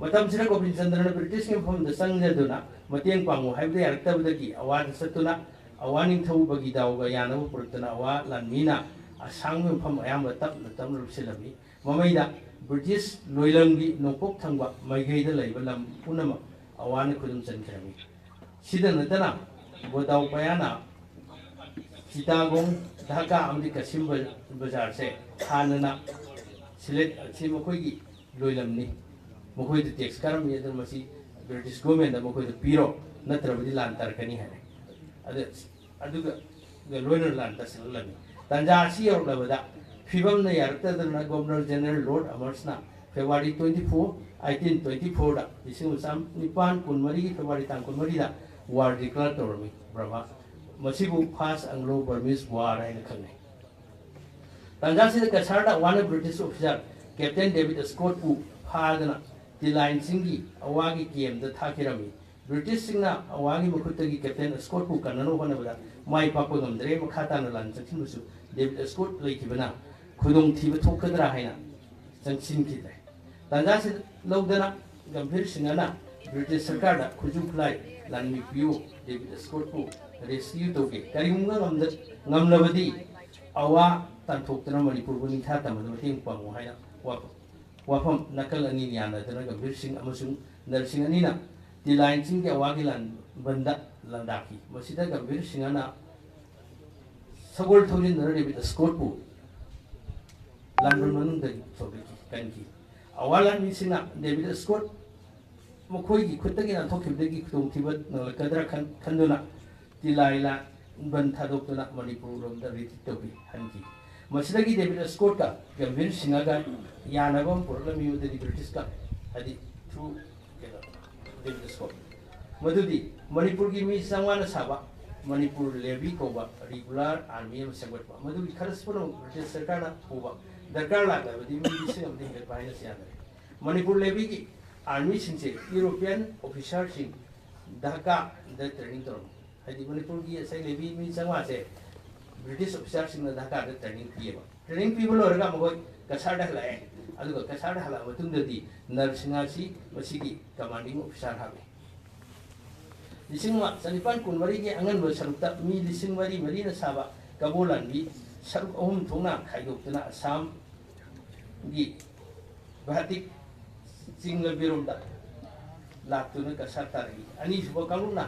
ꯃꯇꯝꯁꯤꯗ ꯒꯣꯕꯤꯟ ꯆꯟꯗ꯭ꯔꯅ ꯕ꯭ꯔꯤꯇꯤꯁꯀꯤ ꯃꯐꯝꯗ ꯆꯪꯖꯗꯨꯅ ꯃꯇꯦꯡ ꯄꯥꯡꯉꯨ ꯍꯥꯏꯕꯗ ꯌꯥꯔꯛꯇꯕꯗꯒꯤ ꯑꯋꯥꯗ ꯆꯠꯇꯨꯅ ꯑꯋꯥ ꯅꯤꯡꯊꯧ ꯕꯒꯤꯗꯥꯎꯒ ꯌꯥꯅꯕ ꯄꯨꯔꯛꯇꯅ ꯑꯋꯥ ꯂꯥꯟꯃꯤꯅ ꯑꯁꯥꯡꯕ ꯃꯐꯝ ꯑꯌꯥꯝꯕ ꯇꯞꯅ ꯇꯞꯅ ꯂꯨꯞꯁꯤꯜꯂꯝꯃꯤ꯫ ꯃꯃꯩꯗ ꯕ꯭ꯔꯤꯇꯤꯁ ꯂꯣꯏꯂꯝꯒꯤ ꯅꯣꯡꯄꯣꯛ ꯊꯪꯕ ꯃꯥꯏꯀꯩꯗ ꯂꯩꯕ ꯂꯝ ꯄꯨꯝꯅꯃꯛ ꯑꯋꯥꯅ ꯈꯨꯗꯨꯝ ꯆꯟꯈꯤꯔꯝꯃꯤ꯫ ꯁꯤꯗ ꯅꯠꯇꯅ ꯕꯣꯗꯥꯎ ꯄꯌꯥꯅ ꯆꯤꯇꯥꯒꯣꯡ, ꯙꯥꯀꯥ ꯑꯃꯗꯤ ꯀꯥꯁꯤꯝ ꯕ-, ꯕꯖꯥꯔꯁꯦ ꯍꯥꯟꯅꯅ ꯁꯤꯂꯦꯛ-, ꯁꯤ ꯃꯈꯣꯏꯒꯤ ꯂꯣꯏꯂꯝꯅꯤ, ꯃꯈꯣꯏꯗ ꯇꯦꯛꯁ ꯀꯥꯔꯝꯃꯤ, ꯑꯗꯨꯅ ꯃꯁꯤ ꯕ꯭ꯔꯤꯇꯤꯁ ꯒꯣꯔꯃꯦꯟꯗ ꯃꯈꯣꯏꯗ ꯄꯤꯔꯣ, ꯅꯠꯇ꯭ꯔꯕꯗꯤ ꯂꯥꯟ ꯇꯥꯔꯛꯀꯅꯤ ꯍꯥꯏꯔꯦ꯫ ꯑꯗ-, ꯑꯗꯨꯒ ꯂꯣꯏꯅꯅ ꯂꯥꯟ ꯇꯥꯁꯤꯜꯂꯛꯂꯝꯃꯤ꯫ ꯇꯥꯟꯖꯥ ꯑꯁꯤ ꯌꯧꯔꯛꯂꯕꯗ ꯐꯤꯕꯝꯅ ꯌꯥꯔꯛꯇꯗꯅ ꯒꯣꯕꯔꯅꯔ ꯖꯦꯅꯔꯦꯜ ꯂꯣꯔꯗ ꯑꯃꯔꯁꯅ February twenty four, eighteen twenty fourꯗ, ꯂꯤꯁꯤꯡ ꯑꯃ ꯆꯥꯝꯃꯅꯤꯄꯥꯟ ꯀꯨꯟꯃꯔꯤꯒꯤ ꯐꯦꯕ꯭ꯔꯨꯋꯥꯔꯤ ꯇꯥꯡ ꯀꯨꯟꯃꯔꯤꯗ ꯋꯥꯔ ꯗꯤꯀ꯭ꯂꯦꯌꯔ ꯇꯧꯔꯝꯃꯤ ꯕꯔꯃꯥ꯫ ꯃꯁꯤꯕꯨ ꯐꯥꯔꯁ ꯑꯪꯒ꯭ꯂꯣ ꯕꯔꯃꯤꯁ ꯋꯥꯔ ꯍꯥꯏꯅ ꯈꯪꯅꯩ꯫ ꯇꯥꯟꯖꯥꯁꯤꯗ ꯀꯁꯥꯔꯗ ꯑꯋꯥꯅ ꯕ꯭ꯔꯤꯇꯤꯁ ꯑꯣꯐꯤꯁꯥꯔ ꯀꯦꯞꯇꯦꯟ ꯗꯦꯕꯤꯗ ꯁ꯭ꯀꯣꯠꯄꯨ ꯐꯥꯗꯨꯅ ꯇꯤꯂꯥꯏꯟ ꯆꯤꯡꯒꯤ ꯑꯋꯥꯒꯤ ꯀꯦꯝꯗ ꯊꯥꯈꯤꯔꯝꯃꯤ꯫ ꯕ꯭ꯔꯤꯇꯤꯁꯁꯤꯡꯅ ꯑꯋꯥꯒꯤ ꯃꯈꯨꯠꯇꯒꯤ ꯀꯦꯞꯇꯦꯟ ꯁ꯭ꯀꯣꯠꯄꯨ ꯀꯟꯅꯅꯕ ꯍꯣꯠꯅꯕꯗ ꯃꯥꯏ ꯄꯥꯛꯄ ꯉꯝꯗ꯭ꯔꯦ꯫ ꯃꯈꯥ ꯇꯥꯅ ꯂꯥꯟ ꯆꯪꯁꯤꯟꯕꯁꯨ ꯗꯦꯕꯤꯗ ꯁ꯭ꯀꯣꯠ ꯂꯩꯈꯤꯕꯅ ꯈꯨꯗꯣꯡꯊꯤꯕ ꯊꯣꯛꯀꯗ꯭ꯔꯥ ꯍꯥꯏꯅ ꯆꯪꯁꯤꯟꯈꯤꯗ꯭ꯔꯦ꯫ ꯇꯥꯟꯖꯥꯁꯤ ꯂꯧꯗꯅ ꯒꯝꯚꯤꯔ ꯁꯤꯡꯍꯅ ꯕ꯭ꯔꯤꯇꯤꯁ ꯁꯔꯀꯥꯔꯗ ꯈꯨꯠꯁꯨ ꯈꯨꯠꯂꯥꯏ ꯂꯥꯟꯃꯤ ꯄꯤꯌꯨ, ꯗꯦꯕꯤꯗ ꯁ꯭ꯀꯣꯠꯄꯨ ꯔꯦꯁꯀ꯭ꯌꯨ ꯇꯧꯒꯦ, ꯀꯔꯤꯒꯨꯝꯕ ꯉꯝꯗ-, ꯉꯝꯂꯕꯗꯤ ꯑꯋꯥ ꯇꯥꯟꯊꯣꯛꯇꯨꯅ ꯃꯅꯤꯄꯨꯔꯕꯨ ꯅꯤꯡꯊꯥ ꯇꯝꯕꯗ ꯃꯇꯦꯡ ꯄꯥꯡꯉꯨ ꯍꯥꯏꯅ ꯋꯥꯐꯝ, ꯋꯥꯐꯝ ꯅꯥꯀꯜ ꯑꯅꯤ ꯌꯥꯅꯗꯨꯅ ꯒꯝꯚꯤꯔ ꯁꯤꯡ ꯑꯃꯁꯨꯡ ꯅꯔꯁꯤꯡ ꯑꯅꯤꯅ ꯇꯤꯂꯥꯏꯟ ꯆꯤꯡꯒꯤ ꯑꯋꯥꯒꯤ ꯂꯥꯟꯕꯟꯗ ꯂꯥꯟꯗꯥꯈꯤ꯫ ꯃꯁꯤꯗ ꯒꯝꯚꯤꯔ ꯁꯤꯡꯍꯅ ꯁꯒꯣꯜ ꯊꯧꯖꯤꯟꯗꯨꯅ ꯗꯦꯕꯤꯗ ꯁ꯭ꯀꯣꯠꯄꯨ ꯂꯥꯟꯕꯟ ꯃꯅꯨꯡꯗꯒꯤ ꯊꯣꯛꯂꯛꯈꯤ, ꯀꯟꯈꯤ꯫ ꯑꯋꯥ ꯂꯥꯟꯃꯤꯁꯤꯡꯅ ꯗꯦꯕꯤꯗ ꯁ꯭ꯀꯣꯠ ꯃꯈꯣꯏꯒꯤ ꯈꯨꯠꯇꯒꯤ ꯅꯥꯟꯊꯣꯛꯈꯤꯕꯗꯒꯤ ꯈꯨꯗꯣꯡꯊꯤꯕ ꯅꯪꯂꯛꯀꯗ꯭ꯔꯥ ꯈꯟ-, ꯈꯟꯗꯨꯅ ꯇꯤꯂꯥꯏ ꯂꯥꯟꯕꯟ ꯊꯥꯗꯣꯛꯇꯨꯅ ꯃꯅꯤꯄꯨꯔ ꯂꯣꯝꯗ ꯔꯤꯇ꯭ꯔꯤꯠ ꯇꯧꯈꯤ, ꯍꯟꯈꯤ꯫ ꯃꯁꯤꯗꯒꯤ ꯗꯦꯕꯤꯗ ꯁ꯭ꯀꯣꯠꯀ ꯒꯝꯚꯤꯔ ꯁꯤꯡꯍꯒ ꯌꯥꯅꯕ ꯑꯃ ꯄꯨꯔꯛꯂꯝꯃꯤ, ꯃꯗꯨꯗꯤ ꯕ꯭ꯔꯤꯇꯤꯁꯀ, ꯍꯥꯏꯗꯤ ꯊ꯭ꯔꯨ ꯀꯩꯅꯣ, ꯗꯦꯕꯤꯗ ꯁ꯭ꯀꯣꯠ꯫ ꯃꯗꯨꯗꯤ ꯃꯅꯤꯄꯨꯔꯒꯤ ꯃꯤ ꯆꯥꯝꯃꯉꯥꯅ ꯁꯥꯕ ꯃꯅꯤꯄꯨꯔ ꯂꯦꯚꯤ ꯀꯧꯕ ꯔꯤꯒꯨꯂꯔ ꯑꯥꯔꯃꯤ ꯑꯃ ꯁꯦꯝꯒꯠꯄ꯫ ꯃꯗꯨꯒꯤ ꯈꯔꯁꯨ ꯄꯨꯝꯅꯃꯛ ꯕ꯭ꯔꯤꯇꯤꯁ ꯁꯔꯀꯥꯔꯅ ꯄꯨꯕ꯫ ꯗꯔꯀꯥꯔ ꯂꯥꯛꯂꯕꯗꯤ ꯃꯤ ꯂꯤꯁꯤꯡ ꯑꯃꯗ ꯍꯦꯟꯒꯠꯄ ꯍꯥꯏꯅꯁꯨ ꯌꯥꯅꯔꯦ꯫ ꯃꯅꯤꯄꯨꯔ ꯂꯦꯚꯤꯒꯤ ꯑꯥꯔꯃꯤꯁꯤꯡꯁꯦ ꯌꯨꯔꯣꯄꯤꯌꯟ ꯑꯣꯐꯤꯁꯥꯔꯁꯤꯡ ꯙꯥꯀꯥꯗ ꯇ꯭ꯔꯦꯅꯤꯡ ꯇꯧꯔꯝꯃꯤ꯫ ꯍꯥꯏꯗꯤ ꯃꯅꯤꯄꯨꯔꯒꯤ ꯉꯁꯥꯏ ꯂꯦꯚꯤ ꯃꯤ ꯆꯥꯝꯃꯉꯥꯁꯦ ꯕ꯭ꯔꯤꯇꯤꯁ ꯑꯣꯐꯤꯁꯥꯔꯁꯤꯡꯅ ꯙꯥꯀꯥꯗ ꯇ꯭ꯔꯦꯅꯤꯡ ꯄꯤꯌꯦꯕ꯫ ꯇ꯭ꯔꯦꯅꯤꯡ ꯄꯤꯕ ꯂꯣꯏꯔꯒ ꯃꯈꯣꯏ ꯀꯁꯥꯔꯗ ꯍꯜꯂꯛꯑꯦ꯫ ꯑꯗꯨꯒ ꯀꯁꯥꯔꯗ ꯍꯜꯂꯛꯑ ꯃꯇꯨꯡꯗꯗꯤ ꯅꯔꯁꯤꯡꯍꯁꯤ ꯃꯁꯤꯒꯤ ꯀꯃꯥꯟꯗꯤꯡ ꯑꯣꯐꯤꯁꯥꯔ ꯍꯥꯞꯄꯦ꯫ ꯂꯤꯁꯤꯡ ꯑꯃ ꯆꯅꯤꯄꯥꯟ ꯀꯨꯟꯃꯔꯤꯒꯤ ꯑꯉꯟꯕ ꯁꯔꯨꯛꯇ ꯃꯤ ꯂꯤꯁꯤꯡ ꯃꯔꯤ ꯃꯔꯤꯅ ꯁꯥꯕ ꯀꯕꯣ ꯂꯥꯟꯃꯤ ꯁꯔꯨꯛ ꯑꯍꯨꯝ ꯊꯣꯛꯅ ꯈꯥꯏꯗꯣꯛꯇꯨꯅ ꯑꯁꯥꯝꯒꯤ ꯒꯨꯋꯥꯍꯥꯇꯤ ꯆꯤꯡ ꯂꯝꯕꯤꯔꯣꯝꯗ ꯂꯥꯛꯇꯨꯅ ꯀꯁꯥꯔ ꯇꯥꯔꯛꯏ꯫ ꯑꯅꯤꯁꯨꯕ ꯀꯥꯡꯂꯨꯞꯅ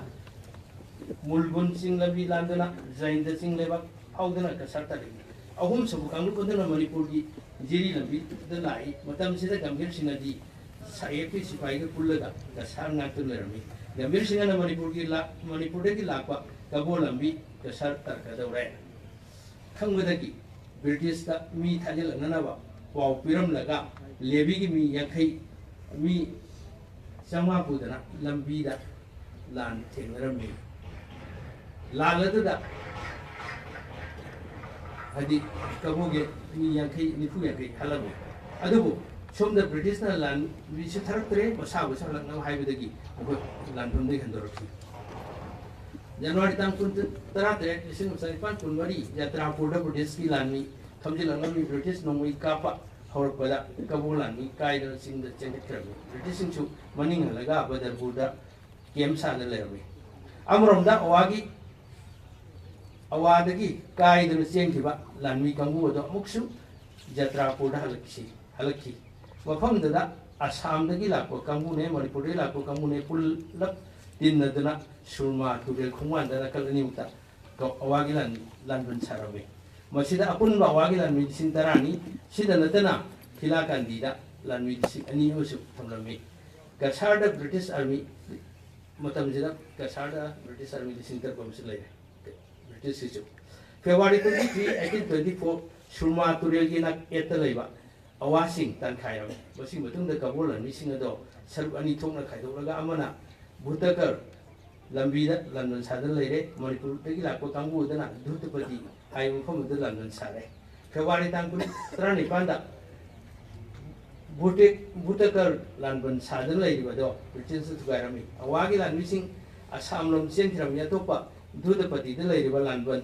ꯃꯨꯜꯒꯨꯟ ꯆꯤꯡ ꯂꯝꯕꯤ ꯂꯥꯟꯗꯨꯅ ꯖꯌꯟꯇ ꯆꯤꯡ ꯂꯩꯕꯥꯛ ꯐꯥꯎꯗꯨꯅ ꯀꯁꯥꯔ ꯇꯥꯔꯛꯏ꯫ ꯑꯍꯨꯝꯁꯨꯕ ꯀꯥꯡꯂꯨꯞ ꯑꯗꯨꯅ ꯃꯅꯤꯄꯨꯔꯒꯤ ꯖꯤꯔꯤ ꯂꯝꯕꯤꯗ ꯂꯥꯛꯏ꯫ ꯃꯇꯝꯁꯤꯗ ꯒꯝꯚꯤꯔ ꯁꯤꯡꯍꯗꯤ ꯁꯥꯏꯌꯦꯞꯀꯤ ꯁꯤꯐꯥꯏꯒ ꯄꯨꯜꯂꯒ ꯀꯁꯥꯔ ꯉꯥꯛꯇꯨꯅ ꯂꯩꯔꯝꯃꯤ꯫ ꯒꯝꯚꯤꯔ ꯁꯤꯡꯍꯅ ꯃꯅꯤꯄꯨꯔꯒꯤ ꯂꯥꯛ-, ꯃꯅꯤꯄꯨꯔꯗꯒꯤ ꯂꯥꯛꯄ ꯀꯕꯣ ꯂꯝꯕꯤ ꯀꯁꯥꯔ ꯇꯥꯔꯛꯀꯗꯧꯔꯦ ꯈꯪꯕꯗꯒꯤ ꯕ꯭ꯔꯤꯇꯤꯁꯇ ꯃꯤ ꯊꯥꯖꯤꯜꯂꯛꯅꯅꯕ ꯄꯥꯎ ꯄꯤꯔꯝꯂꯒ ꯂꯦꯕꯤꯒꯤ ꯃꯤ ꯌꯥꯡꯈꯩ, ꯃꯤ ꯆꯥꯝꯃꯉꯥ ꯄꯨꯗꯅ ꯂꯝꯕꯤꯗ ꯂꯥꯟ ꯊꯦꯡꯅꯔꯝꯃꯤ꯫ ꯂꯥꯟ ꯑꯗꯨꯗ ꯍꯥꯏꯗꯤ ꯀꯕꯣꯒꯤ ꯃꯤ ꯌꯥꯡꯈꯩ, ꯅꯤꯐꯨ ꯌꯥꯡꯈꯩ ꯍꯜꯂꯝꯃꯤ꯫ ꯑꯗꯨꯕꯨ ꯁꯣꯝꯗ ꯕ꯭ꯔꯤꯇꯤꯁꯅ ꯂꯥꯟꯃꯤꯁꯨ ꯊꯥꯔꯛꯇ꯭ꯔꯦ, ꯃꯁꯥꯕꯨꯁꯨ ꯍꯜꯂꯛꯅꯕ ꯍꯥꯏꯕꯗꯒꯤ ꯃꯈꯣꯏ ꯂꯥꯟꯐꯝꯗꯒꯤ ꯍꯟꯗꯣꯔꯛꯈꯤ꯫ ꯖꯅꯋꯥꯔꯤ ꯇꯥꯡ ꯀꯨꯟ, ꯇꯔꯥꯇꯔꯦꯠ, ꯂꯤꯁꯤꯡ ꯑꯃ ꯆꯅꯤꯄꯥꯟ ꯀꯨꯟꯃꯔꯤ, ꯌꯥꯇ꯭ꯔꯥꯄꯨꯔꯗ ꯕ꯭ꯔꯤꯇꯤꯁꯀꯤ ꯂꯥꯟꯃꯤ ꯊꯝꯖꯤꯜꯂꯛꯂꯝꯃꯤ꯫ ꯕ꯭ꯔꯤꯇꯤꯁ ꯅꯣꯡꯃꯩ ꯀꯥꯞꯄ ꯍꯧꯔꯛꯄꯗ ꯀꯕꯣ ꯂꯥꯟꯃꯤ ꯀꯥꯏꯗꯅ ꯆꯤꯡꯗ ꯆꯦꯟꯈꯠꯈ꯭ꯔꯝꯃꯤ꯫ ꯕ꯭ꯔꯤꯇꯤꯁꯁꯤꯡꯁꯨ ꯃꯅꯤꯡ ꯍꯜꯂꯒ ꯕꯗꯔꯄꯨꯔꯗ ꯀꯦꯝ ꯁꯥꯗꯨꯅ ꯂꯩꯔꯝꯃꯤ꯫ ꯑꯃꯔꯣꯝꯗ ꯑꯋꯥꯒꯤ, ꯑꯋꯥꯗꯒꯤ ꯀꯥꯏꯗꯨꯅ ꯆꯦꯟꯈꯤꯕ ꯂꯥꯟꯃꯤ ꯀꯥꯡꯕꯨ ꯑꯗꯨ ꯑꯃꯨꯛꯁꯨ ꯖꯇ꯭ꯔꯥꯄꯨꯔꯗ ꯍꯜꯂꯛꯈꯤ, ꯍꯜꯂꯛꯈꯤ꯫ ꯃꯐꯝꯗꯨꯗ ꯑꯁꯥꯝꯗꯒꯤ ꯂꯥꯛꯄ ꯀꯥꯡꯕꯨꯅꯦ, ꯃꯅꯤꯄꯨꯔꯗꯒꯤ ꯂꯥꯛꯄ ꯀꯥꯡꯕꯨꯅꯦ ꯄꯨꯜꯂꯞ ꯇꯤꯟꯅꯗꯨꯅ ꯁꯨꯔꯃꯥ ꯇꯨꯔꯦꯜ ꯈꯣꯡꯕꯥꯟꯗ ꯅꯥꯀꯜ ꯑꯅꯤꯃꯛꯇ ꯑꯋꯥꯒꯤ ꯂꯥꯟ-, ꯂꯥꯟꯕꯟ ꯁꯥꯔꯝꯃꯤ꯫ ꯃꯁꯤꯗ ꯑꯄꯨꯟꯕ ꯑꯋꯥꯒꯤ ꯂꯥꯟꯃꯤ ꯂꯤꯁꯤꯡ ꯇꯔꯥꯅꯤ꯫ ꯁꯤꯗ ꯅꯠꯇꯅ ꯈꯤꯂꯥꯀꯥꯟꯗꯤꯗ ꯂꯥꯟꯃꯤ ꯂꯤꯁꯤꯡ ꯑꯅꯤ ꯑꯃꯁꯨ ꯊꯝꯂꯝꯃꯤ꯫ ꯀꯁꯥꯔꯗ ꯕ꯭ꯔꯤꯇꯤꯁ ꯑꯥꯔꯃꯤ, ꯃꯇꯝꯁꯤꯗ ꯀꯁꯥꯔꯗ ꯕ꯭ꯔꯤꯇꯤꯁ ꯑꯥꯔꯃꯤ ꯂꯤꯁꯤꯡ ꯇꯔꯨꯛ ꯑꯃꯁꯨ ꯂꯩꯔꯦ꯫ ꯕ꯭ꯔꯤꯇꯤꯁꯀꯤꯁꯨ February twenty three, eighteen twenty four, ꯁꯨꯔꯃꯥ ꯇꯨꯔꯦꯜꯒꯤ ꯅꯥꯛꯌꯦꯠꯇ ꯂꯩꯕ ꯑꯋꯥꯁꯤꯡ ꯇꯥꯟꯈꯥꯏꯔꯝꯃꯤ꯫ ꯃꯁꯤꯒꯤ ꯃꯇꯨꯡꯗ ꯀꯕꯣ ꯂꯥꯟꯃꯤꯁꯤꯡ ꯑꯗꯣ ꯁꯔꯨꯛ ꯑꯅꯤ ꯊꯣꯛꯅ ꯈꯥꯏꯗꯣꯛꯂꯒ ꯑꯃꯅ ꯚꯨꯇꯀꯔ ꯂꯝꯕꯤꯗ ꯂꯥꯟꯕꯟ ꯁꯥꯗꯨꯅ ꯂꯩꯔꯦ꯫ ꯃꯅꯤꯄꯨꯔꯗꯒꯤ ꯂꯥꯛꯄ ꯀꯥꯡꯕꯨ ꯑꯗꯨꯅ ꯙꯨꯇꯄꯇꯤ ꯍꯥꯏꯕ ꯃꯐꯝ ꯑꯗꯨꯗ ꯂꯥꯟꯕꯟ ꯁꯥꯔꯦ꯫ ꯐꯦꯕ꯭ꯔꯨꯋꯥꯔꯤ ꯇꯥꯡ ꯀꯨꯟ, ꯇꯔꯥꯅꯤꯄꯥꯟꯗ ꯚꯨꯇꯦꯛ-, ꯚꯨꯇꯀꯔ ꯂꯥꯟꯕꯟ ꯁꯥꯗꯨꯅ ꯂꯩꯔꯤꯕ ꯑꯗꯣ ꯕ꯭ꯔꯤꯇꯤꯁꯅ ꯊꯨꯒꯥꯏꯔꯝꯃꯤ꯫ ꯑꯋꯥꯒꯤ ꯂꯥꯟꯃꯤꯁꯤꯡ ꯑꯁꯥꯝꯂꯣꯝ ꯆꯦꯟꯈꯤꯔꯝꯃꯤ꯫ ꯑꯇꯣꯞꯄ ꯙꯨꯇꯄꯇꯤꯗ ꯂꯩꯔꯤꯕ ꯂꯥꯟꯕꯟ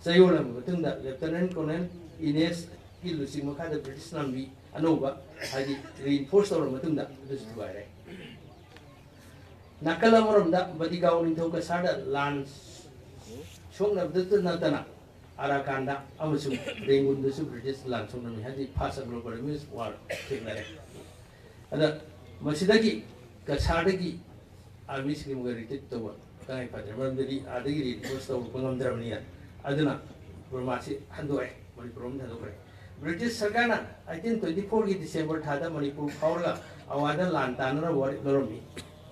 ꯆꯌꯣꯜ ꯑꯃꯒꯤ ꯃꯇꯨꯡꯗ ꯂꯦꯐꯇꯤꯅꯦꯟ ꯀꯣꯔꯅꯦꯜ ꯏꯅꯦꯁꯀꯤ ꯂꯨꯆꯤꯡ ꯃꯈꯥꯗ ꯕ꯭ꯔꯤꯇꯤꯁ ꯂꯥꯟꯃꯤ ꯑꯅꯧꯕ, ꯍꯥꯏꯗꯤ reinforce ꯇꯧꯔꯕ ꯃꯇꯨꯡꯗ ꯑꯗꯨꯁꯨ ꯊꯨꯒꯥꯏꯔꯦ꯫ ꯅꯥꯀꯜ ꯑꯃꯔꯣꯝꯗ ꯕꯗꯤꯒꯥꯎ ꯅꯤꯡꯊꯧ ꯀꯁꯥꯔꯗ ꯂꯥꯟ ꯁꯣꯛꯅꯕꯗꯇ ꯅꯠꯇꯅ ꯑꯔꯥꯀꯥꯟꯗ ꯑꯃꯁꯨꯡ ꯔꯦꯡꯒꯨꯟꯗꯁꯨ ꯕ꯭ꯔꯤꯇꯤꯁ ꯂꯥꯟ ꯁꯣꯛꯅꯔꯝꯃꯤ, ꯍꯥꯏꯗꯤ First Anglo Burmese War ꯊꯦꯡꯅꯔꯦ꯫ ꯑꯗ ꯃꯁꯤꯗꯒꯤ ꯀꯁꯥꯔꯗꯒꯤ ꯑꯥꯔꯃꯤꯁꯤꯡꯒꯤ ꯃꯈꯣꯏ ꯔꯤꯇ꯭ꯔꯤꯠ ꯇꯧꯕ ꯇꯉꯥꯏ ꯐꯗ꯭ꯔꯦ, ꯃꯔꯝꯗꯤ ꯑꯥꯗꯒꯤ ꯔꯤꯏꯟꯐꯣꯔꯁ ꯇꯧꯔꯛꯄ ꯉꯝꯗ꯭ꯔꯕꯅꯤꯅ꯫ ꯑꯗꯨꯅ ꯕꯔꯃꯥꯁꯤ ꯍꯟꯗꯣꯛꯑꯦ, ꯃꯅꯤꯄꯨꯔ ꯑꯃ ꯊꯥꯗꯣꯛꯈ꯭ꯔꯦ꯫ ꯕ꯭ꯔꯤꯇꯤꯁ ꯁꯔꯀꯥꯔꯅ eighteen twenty fourꯒꯤ December ꯊꯥꯗ ꯃꯅꯤꯄꯨꯔ ꯐꯥꯎꯔꯒ ꯑꯋꯥꯗ ꯂꯥꯟ ꯇꯥꯅꯅꯕ ꯋꯥꯔꯦꯞ ꯂꯧꯔꯝꯃꯤ꯫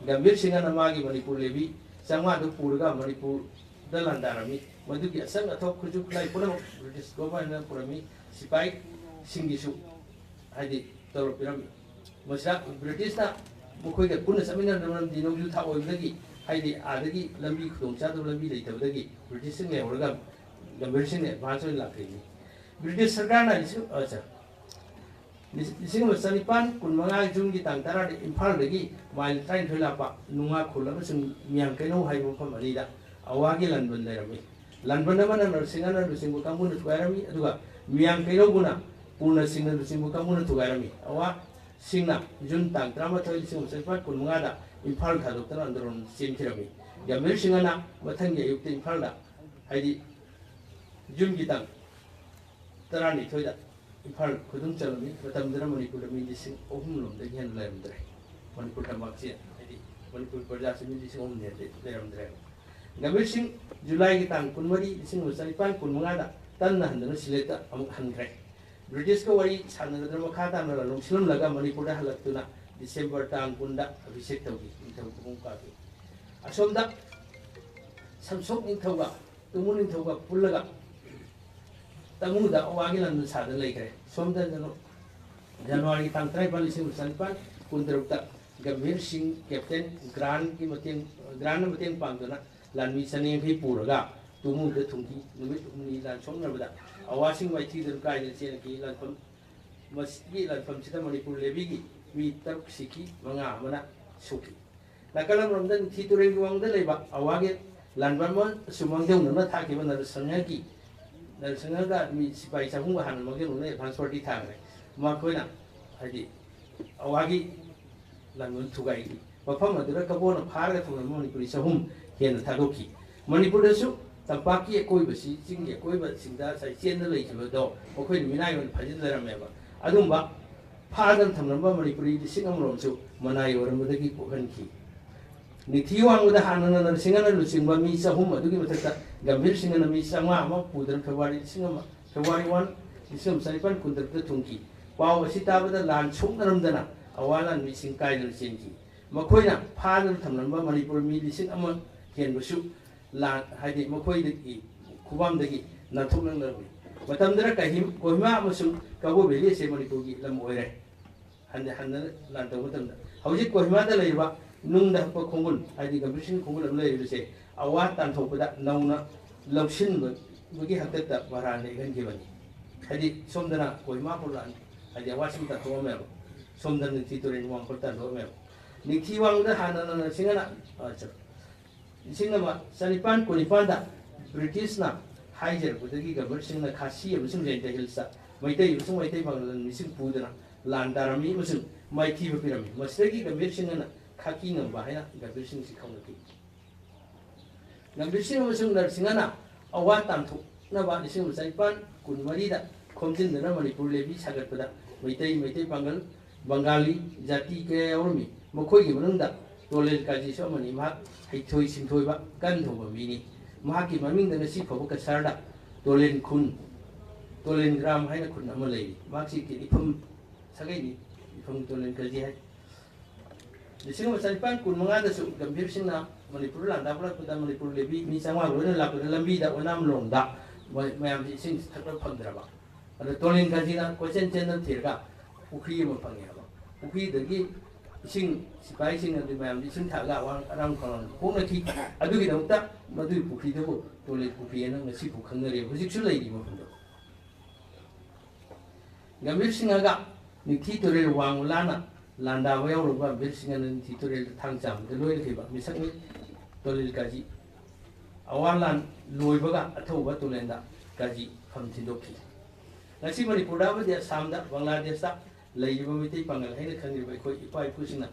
ꯒꯝꯚꯤꯔ ꯁꯤꯡꯍꯅ ꯃꯥꯒꯤ ꯃꯅꯤꯄꯨꯔ ꯂꯦꯚꯤ ꯆꯥꯝꯃꯉꯥꯗꯨ ꯄꯨꯔꯒ ꯃꯅꯤꯄꯨꯔꯗ ꯂꯥꯟꯗꯥꯔꯝꯃꯤ꯫ ꯃꯗꯨꯒꯤ ꯑꯆꯪ ꯑꯊꯣꯛ ꯈꯨꯠꯁꯨ ꯈꯨꯠꯂꯥꯏ ꯄꯨꯝꯅꯃꯛ ꯕ꯭ꯔꯤꯇꯤꯁ ꯒꯣꯚꯔꯟꯃꯦꯟꯠꯅ ꯄꯨꯔꯝꯃꯤ꯫ ꯁꯤꯄꯥꯏꯁꯤꯡꯒꯤꯁꯨ ꯍꯥꯏꯗꯤ ꯇꯧꯔꯛꯄꯤꯔꯝꯃꯤ꯫ ꯃꯁꯤꯗ ꯕ꯭ꯔꯤꯇꯤꯁꯅ ꯃꯈꯣꯏꯒ ꯄꯨꯟꯅ ꯆꯠꯃꯤꯟꯅꯗꯕ ꯃꯔꯝꯗꯤ ꯅꯣꯡꯖꯨ ꯊꯥ ꯑꯣꯏꯕꯗꯒꯤ, ꯍꯥꯏꯗꯤ ꯑꯥꯗꯒꯤ ꯂꯝꯕꯤ ꯈꯨꯗꯣꯡꯆꯥꯗꯕ ꯂꯝꯕꯤ ꯂꯩꯇꯕꯗꯒꯤ ꯕ꯭ꯔꯤꯇꯤꯁꯁꯤꯡ ꯂꯩꯍꯧꯔꯒ ꯒꯝꯚꯤꯔ ꯁꯤꯡꯅ ꯑꯦꯗꯚꯥꯟꯁ ꯑꯣꯏꯅ ꯂꯥꯛꯈꯤꯕꯅꯤ꯫ ꯕ꯭ꯔꯤꯇꯤꯁ ꯁꯔꯀꯥꯔꯅ ꯂꯤꯁꯤꯡ, ꯑ, ꯁ-, ꯂꯤꯁꯤꯡ ꯑꯃ ꯆꯅꯤꯄꯥꯟ ꯀꯨꯟꯃꯉꯥ ꯖꯨꯟꯒꯤ ꯇꯥꯡ ꯇꯔꯥꯗ ꯏꯝꯐꯥꯜꯗꯒꯤ ꯃꯥꯏꯜ ꯇꯔꯥꯅꯤꯊꯣꯏ ꯂꯥꯞꯄ ꯅꯨꯡꯉꯥꯈꯨꯜ ꯑꯃꯁꯨꯡ ꯃꯤꯌꯥꯡꯀꯩꯅꯧ ꯍꯥꯏꯕ ꯃꯐꯝ ꯑꯅꯤꯗ ꯑꯋꯥꯒꯤ ꯂꯥꯟꯕꯟ ꯂꯩꯔꯝꯃꯤ꯫ ꯂꯥꯟꯕꯟ ꯑꯃꯅ ꯅꯔꯁꯤꯡꯍꯅ ꯂꯨꯆꯤꯡꯕ ꯀꯥꯡꯕꯨꯅ ꯊꯨꯒꯥꯏꯔꯝꯃꯤ, ꯑꯗꯨꯒ ꯃꯤꯌꯥꯡꯀꯩꯅꯧꯕꯨꯅ ꯄꯨꯔꯅ ꯁꯤꯡꯅ ꯂꯨꯆꯤꯡꯕ ꯀꯥꯡꯕꯨꯅ ꯊꯨꯒꯥꯏꯔꯝꯃꯤ꯫ ꯑꯋꯥꯁꯤꯡꯅ ꯖꯨꯟ ꯇꯥꯡ ꯇꯔꯥꯃꯥꯊꯣꯏ, ꯂꯤꯁꯤꯡ ꯑꯃ ꯆꯅꯤꯄꯥꯟ ꯀꯨꯟꯃꯉꯥꯗ ꯏꯝꯐꯥꯜ ꯊꯥꯗꯣꯛꯇꯨꯅ ꯑꯟꯗꯣꯂꯟ ꯆꯦꯟꯈꯤꯔꯝꯃꯤ꯫ ꯒꯝꯚꯤꯔ ꯁꯤꯡꯍꯅ ꯃꯊꯪꯒꯤ ꯑꯌꯨꯛꯇ ꯏꯝꯐꯥꯜꯗ, ꯍꯥꯏꯗꯤ ꯖꯨꯟꯒꯤ ꯇꯥꯡ ꯇꯔꯥꯅꯤꯊꯣꯏꯗ ꯏꯝꯐꯥꯜ ꯈꯨꯗꯨꯝ ꯆꯜꯂꯝꯃꯤ꯫ ꯃꯇꯝꯗꯨꯗ ꯃꯅꯤꯄꯨꯔꯗ ꯃꯤ ꯂꯤꯁꯤꯡ ꯑꯍꯨꯝ ꯂꯣꯝꯗꯒꯤ ꯍꯦꯟꯅ ꯂꯩꯔꯝꯗ꯭ꯔꯦ꯫ ꯃꯅꯤꯄꯨꯔ ꯇꯝꯄꯥꯛꯁꯦ, ꯍꯥꯏꯗꯤ ꯃꯅꯤꯄꯨꯔ ꯄ꯭ꯔꯖꯥꯁꯦ ꯃꯤ ꯂꯤꯁꯤꯡ ꯑꯍꯨꯝ ꯍꯦꯟꯅ ꯂꯩꯔꯝꯗ꯭ꯔꯦꯕ꯫ ꯒꯝꯚꯤꯔ ꯁꯤꯡ ꯖꯨꯂꯥꯏꯒꯤ ꯇꯥꯡ ꯀꯨꯟꯃꯔꯤ, ꯂꯤꯁꯤꯡ ꯑꯃ ꯆꯅꯤꯄꯥꯟ ꯀꯨꯟꯃꯉꯥꯗ ꯇꯟꯅ ꯍꯟꯗꯨꯅ ꯁꯤꯂꯦꯠꯇ ꯑꯃꯨꯛ ꯍꯟꯈ꯭ꯔꯦ꯫ ꯕ꯭ꯔꯤꯇꯤꯁꯀ ꯋꯥꯔꯤ ꯁꯥꯟꯅꯔꯗꯨꯅ ꯃꯈꯥ ꯇꯥꯅ ꯂꯥꯂꯣꯡ ꯁꯤꯜꯂꯝꯂꯒ ꯃꯅꯤꯄꯨꯔꯗ ꯍꯜꯂꯛꯇꯨꯅ ꯗꯤꯁꯦꯝꯕꯔ ꯇꯥꯡ ꯀꯨꯟꯗ ꯑꯚꯤꯁꯦꯛ ꯇꯧꯈꯤ, ꯅꯤꯡꯊꯧ ꯈꯨꯕꯨꯡ ꯀꯥꯈꯤ꯫ ꯑꯁꯣꯝꯗ ꯁꯝꯁꯣꯛ ꯅꯤꯡꯊꯧꯒ ꯇꯨꯃꯨ ꯅꯤꯡꯊꯧꯒ ꯄꯨꯜꯂꯒ ꯇꯃꯨꯗ ꯑꯋꯥꯒꯤ ꯂꯥꯟꯕꯟ ꯁꯥꯗꯨꯅ ꯂꯩꯈ꯭ꯔꯦ꯫ ꯁꯣꯝꯗ ꯖꯅꯋꯥꯔꯤ ꯇꯥꯡ ꯇꯔꯥꯅꯤꯄꯥꯟ, ꯂꯤꯁꯤꯡ ꯑꯃ ꯆꯅꯤꯄꯥꯟ ꯀꯨꯟꯇꯔꯨꯛꯇ ꯒꯝꯚꯤꯔ ꯁꯤꯡ ꯀꯦꯞꯇꯦꯟ ꯒ꯭ꯔꯥꯟꯒꯤ ꯃꯇꯦꯡ, ꯒ꯭ꯔꯥꯟꯅ ꯃꯇꯦꯡ ꯄꯥꯡꯗꯨꯅ ꯂꯥꯟꯃꯤ ꯆꯅꯤꯌꯥꯡꯈꯩ ꯄꯨꯔꯒ ꯇꯨꯃꯨꯗ ꯊꯨꯡꯈꯤ꯫ ꯅꯨꯃꯤꯠ ꯍꯨꯝꯅꯤ ꯂꯥꯟ ꯁꯣꯛꯅꯕꯗ ꯑꯋꯥꯁꯤꯡ ꯃꯥꯏꯊꯤꯗꯅ ꯀꯥꯏꯗ ꯆꯦꯟꯈꯤ꯫ ꯂꯥꯟꯐꯝ, ꯃꯁꯤꯒꯤ ꯂꯥꯟꯐꯝꯁꯤꯗ ꯃꯅꯤꯄꯨꯔ ꯂꯦꯚꯤꯒꯤ ꯃꯤ ꯇꯔꯨꯛ ꯁꯤꯈꯤ, ꯃꯉꯥ ꯑꯃꯅ ꯁꯣꯛꯈꯤ꯫ ꯅꯥꯀꯜ ꯑꯃꯔꯣꯝꯗ ꯅꯤꯡꯊꯤ ꯇꯨꯔꯦꯜꯒꯤ ꯋꯥꯡꯃꯗ ꯂꯩꯕ ꯑꯋꯥꯒꯤ ꯂꯥꯟꯕꯟ ꯑꯃꯁꯨ ꯃꯥꯡꯖꯧꯅꯅ ꯊꯥꯈꯤꯕ ꯅꯔꯁꯪꯍꯒꯤ, ꯅꯔꯁꯪꯍꯒ ꯃꯤ ꯁꯤꯄꯥꯏ ꯆꯍꯨꯝꯒ ꯍꯥꯟꯅ ꯃꯥꯡꯖꯧꯅꯅ ꯑꯦꯗꯚꯥꯟꯁ ꯄꯥꯔꯇꯤ ꯊꯥꯈ꯭ꯔꯦ꯫ ꯃꯈꯣꯏꯅ, ꯍꯥꯏꯗꯤ, ꯑꯋꯥꯒꯤ ꯂꯥꯟꯕꯟ ꯊꯨꯒꯥꯏꯈꯤ꯫ ꯃꯐꯝ ꯑꯗꯨꯗ ꯀꯕꯣꯅ ꯐꯥꯔꯒ ꯊꯝꯂꯝꯕ ꯃꯅꯤꯄꯨꯔꯤ ꯆꯍꯨꯝ ꯍꯦꯟꯅ ꯊꯥꯗꯣꯛꯈꯤ꯫ ꯃꯅꯤꯄꯨꯔꯗꯁꯨ ꯇꯝꯄꯥꯛꯀꯤ ꯑꯀꯣꯏꯕꯁꯤ, ꯆꯤꯡꯒꯤ ꯑꯀꯣꯏꯕꯁꯤꯡꯗ ꯉꯁꯥꯏ ꯆꯦꯟꯗ ꯂꯩꯈꯤꯕꯗꯣ ꯃꯈꯣꯏꯅ ꯃꯤꯅꯥꯏ ꯑꯣꯏꯅ ꯐꯥꯖꯤꯟꯖꯔꯝꯃꯦꯕ꯫ ꯑꯗꯨꯝꯕ ꯐꯥꯗꯅ ꯊꯝꯂꯝꯕ ꯃꯅꯤꯄꯨꯔꯤ ꯂꯤꯁꯤꯡ ꯑꯃꯔꯣꯝꯁꯨ ꯃꯅꯥꯏ ꯑꯣꯏꯔꯝꯕꯗꯒꯤ ꯀꯣꯛꯍꯟꯈꯤ꯫ ꯅꯤꯡꯊꯤ ꯋꯥꯡꯕꯗ ꯍꯥꯟꯅ ꯅꯔꯁꯤꯡꯍꯅ ꯂꯨꯆꯤꯡꯕ ꯃꯤ ꯆꯍꯨꯝ ꯑꯗꯨꯒꯤ ꯃꯊꯛꯇ ꯒꯝꯚꯤꯔ ꯁꯤꯡꯍꯅ ꯃꯤ ꯆꯥꯝꯃꯉꯥ ꯑꯃ ꯄꯨꯗꯨꯅ ꯐꯦꯕ꯭ꯔꯨꯋꯥꯔꯤ ꯂꯤꯁꯤꯡ ꯑꯃ, ꯐꯦꯕ꯭ꯔꯨꯋꯥꯔꯤ ꯋꯥꯟ, ꯂꯤꯁꯤꯡ ꯑꯃ ꯆꯅꯤꯄꯥꯟ ꯀꯨꯟꯇꯔꯨꯛꯇ ꯊꯨꯡꯈꯤ꯫ ꯄꯥꯎ ꯑꯁꯤ ꯇꯥꯕꯗ ꯂꯥꯟ ꯁꯣꯛꯅꯔꯝꯗꯅ ꯑꯋꯥ ꯂꯥꯟꯃꯤꯁꯤꯡ ꯀꯥꯏꯗꯅ ꯆꯦꯟꯈꯤ꯫ ꯃꯈꯣꯏꯅ ꯐꯥꯗꯨꯅ ꯊꯝꯂꯝꯕ ꯃꯅꯤꯄꯨꯔ ꯃꯤ ꯂꯤꯁꯤꯡ ꯑꯃ ꯍꯦꯟꯕꯁꯨ ꯂꯥꯟ, ꯍꯥꯏꯗꯤ ꯃꯈꯣꯏꯗꯒꯤ ꯈꯨꯕꯥꯝꯗꯒꯤ ꯅꯥꯟꯊꯣꯛꯅꯔꯝꯃꯤ꯫ ꯃꯇꯝꯗꯨꯗ ꯀꯍꯤꯝ-, ꯀꯣꯍꯤꯃꯥ ꯑꯃꯁꯨꯡ ꯀꯕꯣ ꯚꯦꯂꯤ ꯑꯁꯤ ꯃꯅꯤꯄꯨꯔꯒꯤ ꯂꯝ ꯑꯣꯏꯔꯦ꯫ ꯍꯟꯗ-, ꯍꯟꯗꯅ ꯂꯥꯟ ꯇꯧꯕ ꯃꯇꯝꯗ ꯍꯧꯖꯤꯛ ꯀꯣꯍꯤꯃꯥꯗ ꯂꯩꯔꯤꯕ ꯅꯨꯡꯗ ꯍꯛꯄ ꯈꯣꯡꯒꯨꯟ, ꯍꯥꯏꯗꯤ ꯒꯝꯚꯤꯔ ꯁꯤꯡ ꯈꯣꯡꯒꯨꯟ ꯑꯃ ꯂꯩꯔꯤꯕꯁꯦ, ꯑꯋꯥ ꯇꯥꯟꯊꯣꯛꯄꯗ ꯅꯧꯅ ꯂꯧꯁꯤꯟꯕꯒꯤ ꯍꯥꯛꯇꯛꯇ ꯃꯔꯥꯜ ꯂꯩꯍꯟꯈꯤꯕꯅꯤ꯫ ꯍꯥꯏꯗꯤ ꯁꯣꯝꯗꯅ ꯀꯣꯍꯤꯃꯥ ꯐꯥꯎ ꯂꯥꯟ, ꯍꯥꯏꯗꯤ ꯑꯋꯥꯁꯤꯡ ꯇꯥꯟꯊꯣꯛꯑꯝꯃꯦꯕ, ꯁꯣꯝꯗ ꯅꯤꯡꯊꯤ ꯇꯨꯔꯦꯜ ꯋꯥꯡꯈꯨꯜ ꯇꯥꯟꯊꯣꯛꯑꯝꯃꯦꯕ꯫ ꯅꯤꯡꯊꯤ ꯋꯥꯡꯗ ꯍꯥꯟꯅ ꯅꯪꯅ ꯁꯤꯡꯒꯅ, ꯑ, ꯆꯠ-, ꯂꯤꯁꯤꯡ ꯑꯃ ꯆꯅꯤꯄꯥꯟ ꯀꯨꯟꯅꯤꯄꯥꯟꯗ ꯕ꯭ꯔꯤꯇꯤꯁꯅ ꯍꯥꯏꯖꯔꯛꯄꯗꯒꯤ ꯒꯝꯚꯤꯔ ꯁꯤꯡꯅ ꯈꯥꯁꯤ ꯑꯃꯁꯨꯡ ꯖꯌꯟꯇ ꯍꯤꯜꯁꯇ ꯃꯩꯇꯩ ꯑꯃꯁꯨꯡ ꯃꯩꯇꯩ ꯄꯥꯡꯒꯜ ꯂꯥꯟꯃꯤꯁꯤꯡ ꯄꯨꯗꯨꯅ ꯂꯥꯟ ꯗꯥꯔꯝꯃꯤ ꯑꯃꯁꯨꯡ ꯃꯥꯏꯊꯤꯕ ꯄꯤꯔꯝꯃꯤ꯫ ꯃꯁꯤꯗꯒꯤ ꯒꯝꯚꯤꯔ ꯁꯤꯡꯅ ꯈꯥꯀꯤ ꯉꯝꯕ ꯍꯥꯏꯅ ꯒꯝꯚꯤꯔ ꯁꯤꯡꯁꯤ ꯀꯧꯅꯈꯤ꯫ ꯒꯝꯚꯤꯔ ꯁꯤꯡ ꯑꯃꯁꯨꯡ ꯅꯔꯁꯤꯡꯍꯅ ꯑꯋꯥ ꯇꯥꯟꯊꯣꯛꯅꯕ ꯂꯤꯁꯤꯡ ꯑꯃ ꯆꯅꯤꯄꯥꯟ ꯀꯨꯟꯃꯔꯤꯗ ꯈꯣꯝꯖꯤꯟꯗꯨꯅ ꯃꯅꯤꯄꯨꯔ ꯂꯦꯕꯤ ꯁꯥꯒꯠꯄꯗ ꯃꯩꯇꯩ, ꯃꯩꯇꯩ ꯄꯥꯡꯒꯜ, ꯕꯪꯒꯥꯂꯤ ꯖꯥꯇꯤ ꯀꯌꯥ ꯌꯥꯎꯔꯝꯃꯤ꯫ ꯃꯈꯣꯏꯒꯤ ꯃꯅꯨꯡꯗ ꯇꯣꯂꯦꯟ ꯀꯥꯖꯤꯁꯨ ꯑꯃꯅꯤ꯫ ꯃꯍꯥꯛ ꯍꯩꯊꯣꯏ ꯁꯤꯡꯊꯣꯏꯕ, ꯀꯟ ꯊꯧꯕ ꯃꯤꯅꯤ꯫ ꯃꯍꯥꯛꯀꯤ ꯃꯃꯤꯡꯗ ꯉꯁꯤ ꯐꯥꯎꯕ ꯀꯁꯥꯔꯗ ꯇꯣꯂꯦꯟ ꯈꯨꯟ, ꯇꯣꯂꯦꯟ ꯒ꯭ꯔꯥꯝ ꯍꯥꯏꯅ ꯈꯨꯟ ꯑꯃ ꯂꯩꯔꯤ꯫ ꯃꯍꯥꯛꯁꯤ ꯏꯐꯝ ꯁꯥꯒꯩꯅꯤ, ꯏꯐꯝ ꯇꯣꯂꯦꯟ ꯀꯥꯖꯤ ꯍꯥꯏ꯫ ꯂꯤꯁꯤꯡ ꯑꯃ ꯆꯅꯤꯄꯥꯟ ꯀꯨꯟꯃꯉꯥꯗꯁꯨ ꯒꯝꯚꯤꯔ ꯁꯤꯡꯅ ꯃꯅꯤꯄꯨꯔ ꯂꯥꯟꯗꯥ ꯄꯨꯔꯛꯄꯗ ꯃꯅꯤꯄꯨꯔ ꯂꯦꯕꯤ ꯃꯤ ꯆꯥꯝꯃꯉꯥ ꯂꯣꯏꯅ ꯂꯥꯛꯄꯗ ꯂꯝꯕꯤꯗ ꯑꯣꯏꯅꯥꯝꯂꯣꯡꯗ ꯃꯣꯏ ꯃꯌꯥꯝꯁꯤ ꯏꯁꯤꯡ ꯊꯛꯄ ꯐꯪꯗ꯭ꯔꯕ꯫ ꯑꯗ ꯇꯣꯂꯤꯟ ꯀꯥꯖꯤꯅ ꯀꯣꯏꯆꯦꯟ ꯆꯦꯟꯗꯨꯅ ꯊꯤꯔꯒ ꯄꯨꯈ꯭ꯔꯤ ꯑꯃ ꯐꯪꯉꯦ ꯍꯥꯏꯕ꯫ ꯄꯨꯈ꯭ꯔꯤꯗꯒꯤ ꯏꯁꯤꯡ ꯁꯤꯐꯥꯏꯁꯤꯡ ꯑꯗꯨ ꯃꯌꯥꯝꯗꯤ ꯏꯁꯤꯡ ꯊꯛꯑꯒ ꯑꯋꯥꯡ ꯑꯔꯥꯡ ꯈꯧꯔꯥꯡ ꯄꯣꯛꯅꯈꯤ꯫ ꯑꯗꯨꯒꯤꯗꯃꯛꯇ ꯃꯗꯨꯒꯤ ꯄꯨꯈ꯭ꯔꯤꯗꯨꯕꯨ ꯇꯣꯂꯤꯟ ꯄꯨꯈ꯭ꯔꯤ ꯍꯥꯏꯅ ꯉꯁꯤꯐꯥꯎ ꯈꯪꯅꯔꯤ, ꯍꯧꯖꯤꯛꯁꯨ ꯂꯩꯔꯤ ꯃꯐꯝꯗꯣ꯫ ꯒꯝꯚꯤꯔ ꯁꯤꯡꯍꯒ ꯅꯤꯡꯊꯤ ꯇꯨꯔꯦꯜ ꯋꯥꯡꯃ ꯂꯥꯟꯅ ꯂꯥꯟꯗꯥꯕ ꯌꯥꯎꯔꯨꯕ ꯒꯝꯚꯤꯔ ꯁꯤꯡꯍꯅ ꯅꯤꯡꯊꯤ ꯇꯨꯔꯦꯜꯗ ꯊꯥꯡ ꯆꯥꯝꯕꯗ ꯂꯣꯏꯅꯈꯤꯕ ꯃꯤꯁꯛꯅꯤ ꯇꯣꯂꯤꯜ ꯀꯥꯖꯤ꯫ ꯑꯋꯥ ꯂꯥꯟ ꯂꯣꯏꯕꯒ ꯑꯊꯧꯕ ꯇꯨꯔꯦꯜꯗ ꯀꯥꯖꯤ ꯐꯝ ꯊꯤꯟꯗꯣꯛꯈꯤ꯫ ꯉꯁꯤ ꯃꯅꯤꯄꯨꯔꯗ ꯑꯃꯗꯤ ꯑꯁꯥꯝꯗ, ꯕꯪꯒ꯭ꯂꯥꯗꯦꯁꯇ ꯂꯩꯔꯤꯕ ꯃꯩꯇꯩ ꯄꯥꯉꯜ ꯍꯥꯏꯅ ꯈꯪꯅꯔꯤꯕ ꯑꯩꯈꯣꯏ ꯏꯄꯥ ꯏꯄꯨꯁꯤꯡꯅ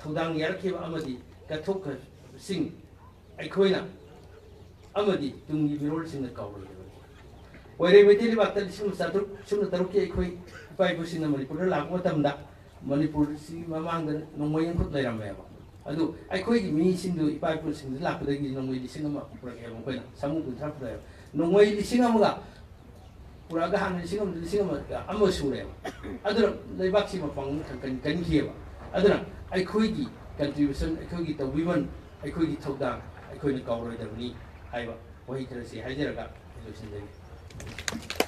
ꯊꯧꯗꯥꯡ ꯌꯥꯔꯛꯈꯤꯕ ꯑꯃꯗꯤ ꯀꯠꯊꯣꯛꯈ꯭ꯔꯁꯤꯡ ꯑꯩꯈꯣꯏꯅ ꯑꯃꯗꯤ ꯇꯨꯡꯒꯤ ꯃꯤꯔꯣꯜꯁꯤꯡꯅ ꯀꯥꯎꯔꯣꯏꯗꯕꯅꯤ꯫ ꯀꯣꯏꯔꯦ ꯃꯩꯇꯩ ꯂꯩꯕꯥꯛꯇ ꯂꯤꯁꯤꯡ ꯑꯃ ꯆꯥꯇ꯭ꯔꯨꯛ ꯁꯨꯞꯅ ꯇꯔꯨꯛꯀꯤ ꯑꯩꯈꯣꯏ ꯏꯄꯥ ꯏꯄꯨꯁꯤꯡꯅ ꯃꯅꯤꯄꯨꯔꯗ ꯂꯥꯛꯄ ꯃꯇꯝꯗ ꯃꯅꯤꯄꯨꯔꯁꯤ ꯃꯃꯥꯡꯗ ꯅꯣꯡꯃꯩ ꯑꯃꯈꯛ ꯂꯩꯔꯝꯃꯦꯕ꯫ ꯑꯗꯨ ꯑꯩꯈꯣꯏꯒꯤ ꯃꯤꯁꯤꯡꯗꯨ, ꯏꯄꯥ ꯏꯄꯨꯁꯤꯡꯗꯨ ꯂꯥꯛꯄꯗꯒꯤ ꯅꯣꯡꯃꯩ ꯂꯤꯁꯤꯡ ꯑꯃ ꯄꯨꯔꯛꯑꯦꯕ, ꯑꯩꯈꯣꯏꯅ ꯁꯥꯃꯨ ꯀꯨꯟꯊ꯭ꯔꯥ ꯄꯨꯔꯛꯑꯦꯕ꯫ ꯅꯣꯡꯃꯩ ꯂꯤꯁꯤꯡ ꯑꯃꯒ ꯄꯨꯔꯛꯑꯒ ꯍꯥꯟꯅ ꯂꯤꯁꯤꯡ ꯑꯃ, ꯂꯤꯁꯤꯡ ꯑꯃ, ꯑꯃ ꯁꯨꯔꯦꯕ꯫ ꯑꯗꯨꯅ ꯂꯩꯕꯥꯛꯁꯤ ꯃꯄꯥꯡꯒꯜ ꯀꯟ-, ꯀꯟ-, ꯀꯟꯈꯤꯑꯕ꯫ ꯑꯗꯨꯅ ꯑꯩꯈꯣꯏꯒꯤ contribution, ꯑꯩꯈꯣꯏꯒꯤ ꯇꯧꯕꯤꯃꯜ, ꯑꯩꯈꯣꯏꯒꯤ ꯊꯧꯗꯥꯡ ꯑꯩꯈꯣꯏꯅ ꯀꯥꯎꯔꯣꯏꯗꯕꯅꯤ ꯍꯥꯏꯕ ꯋꯥꯍꯩ ꯈꯔꯁꯤ ꯍꯥꯏꯖꯔꯒ ꯑꯩ ꯂꯣꯏꯁꯤꯟꯖꯒꯦ꯫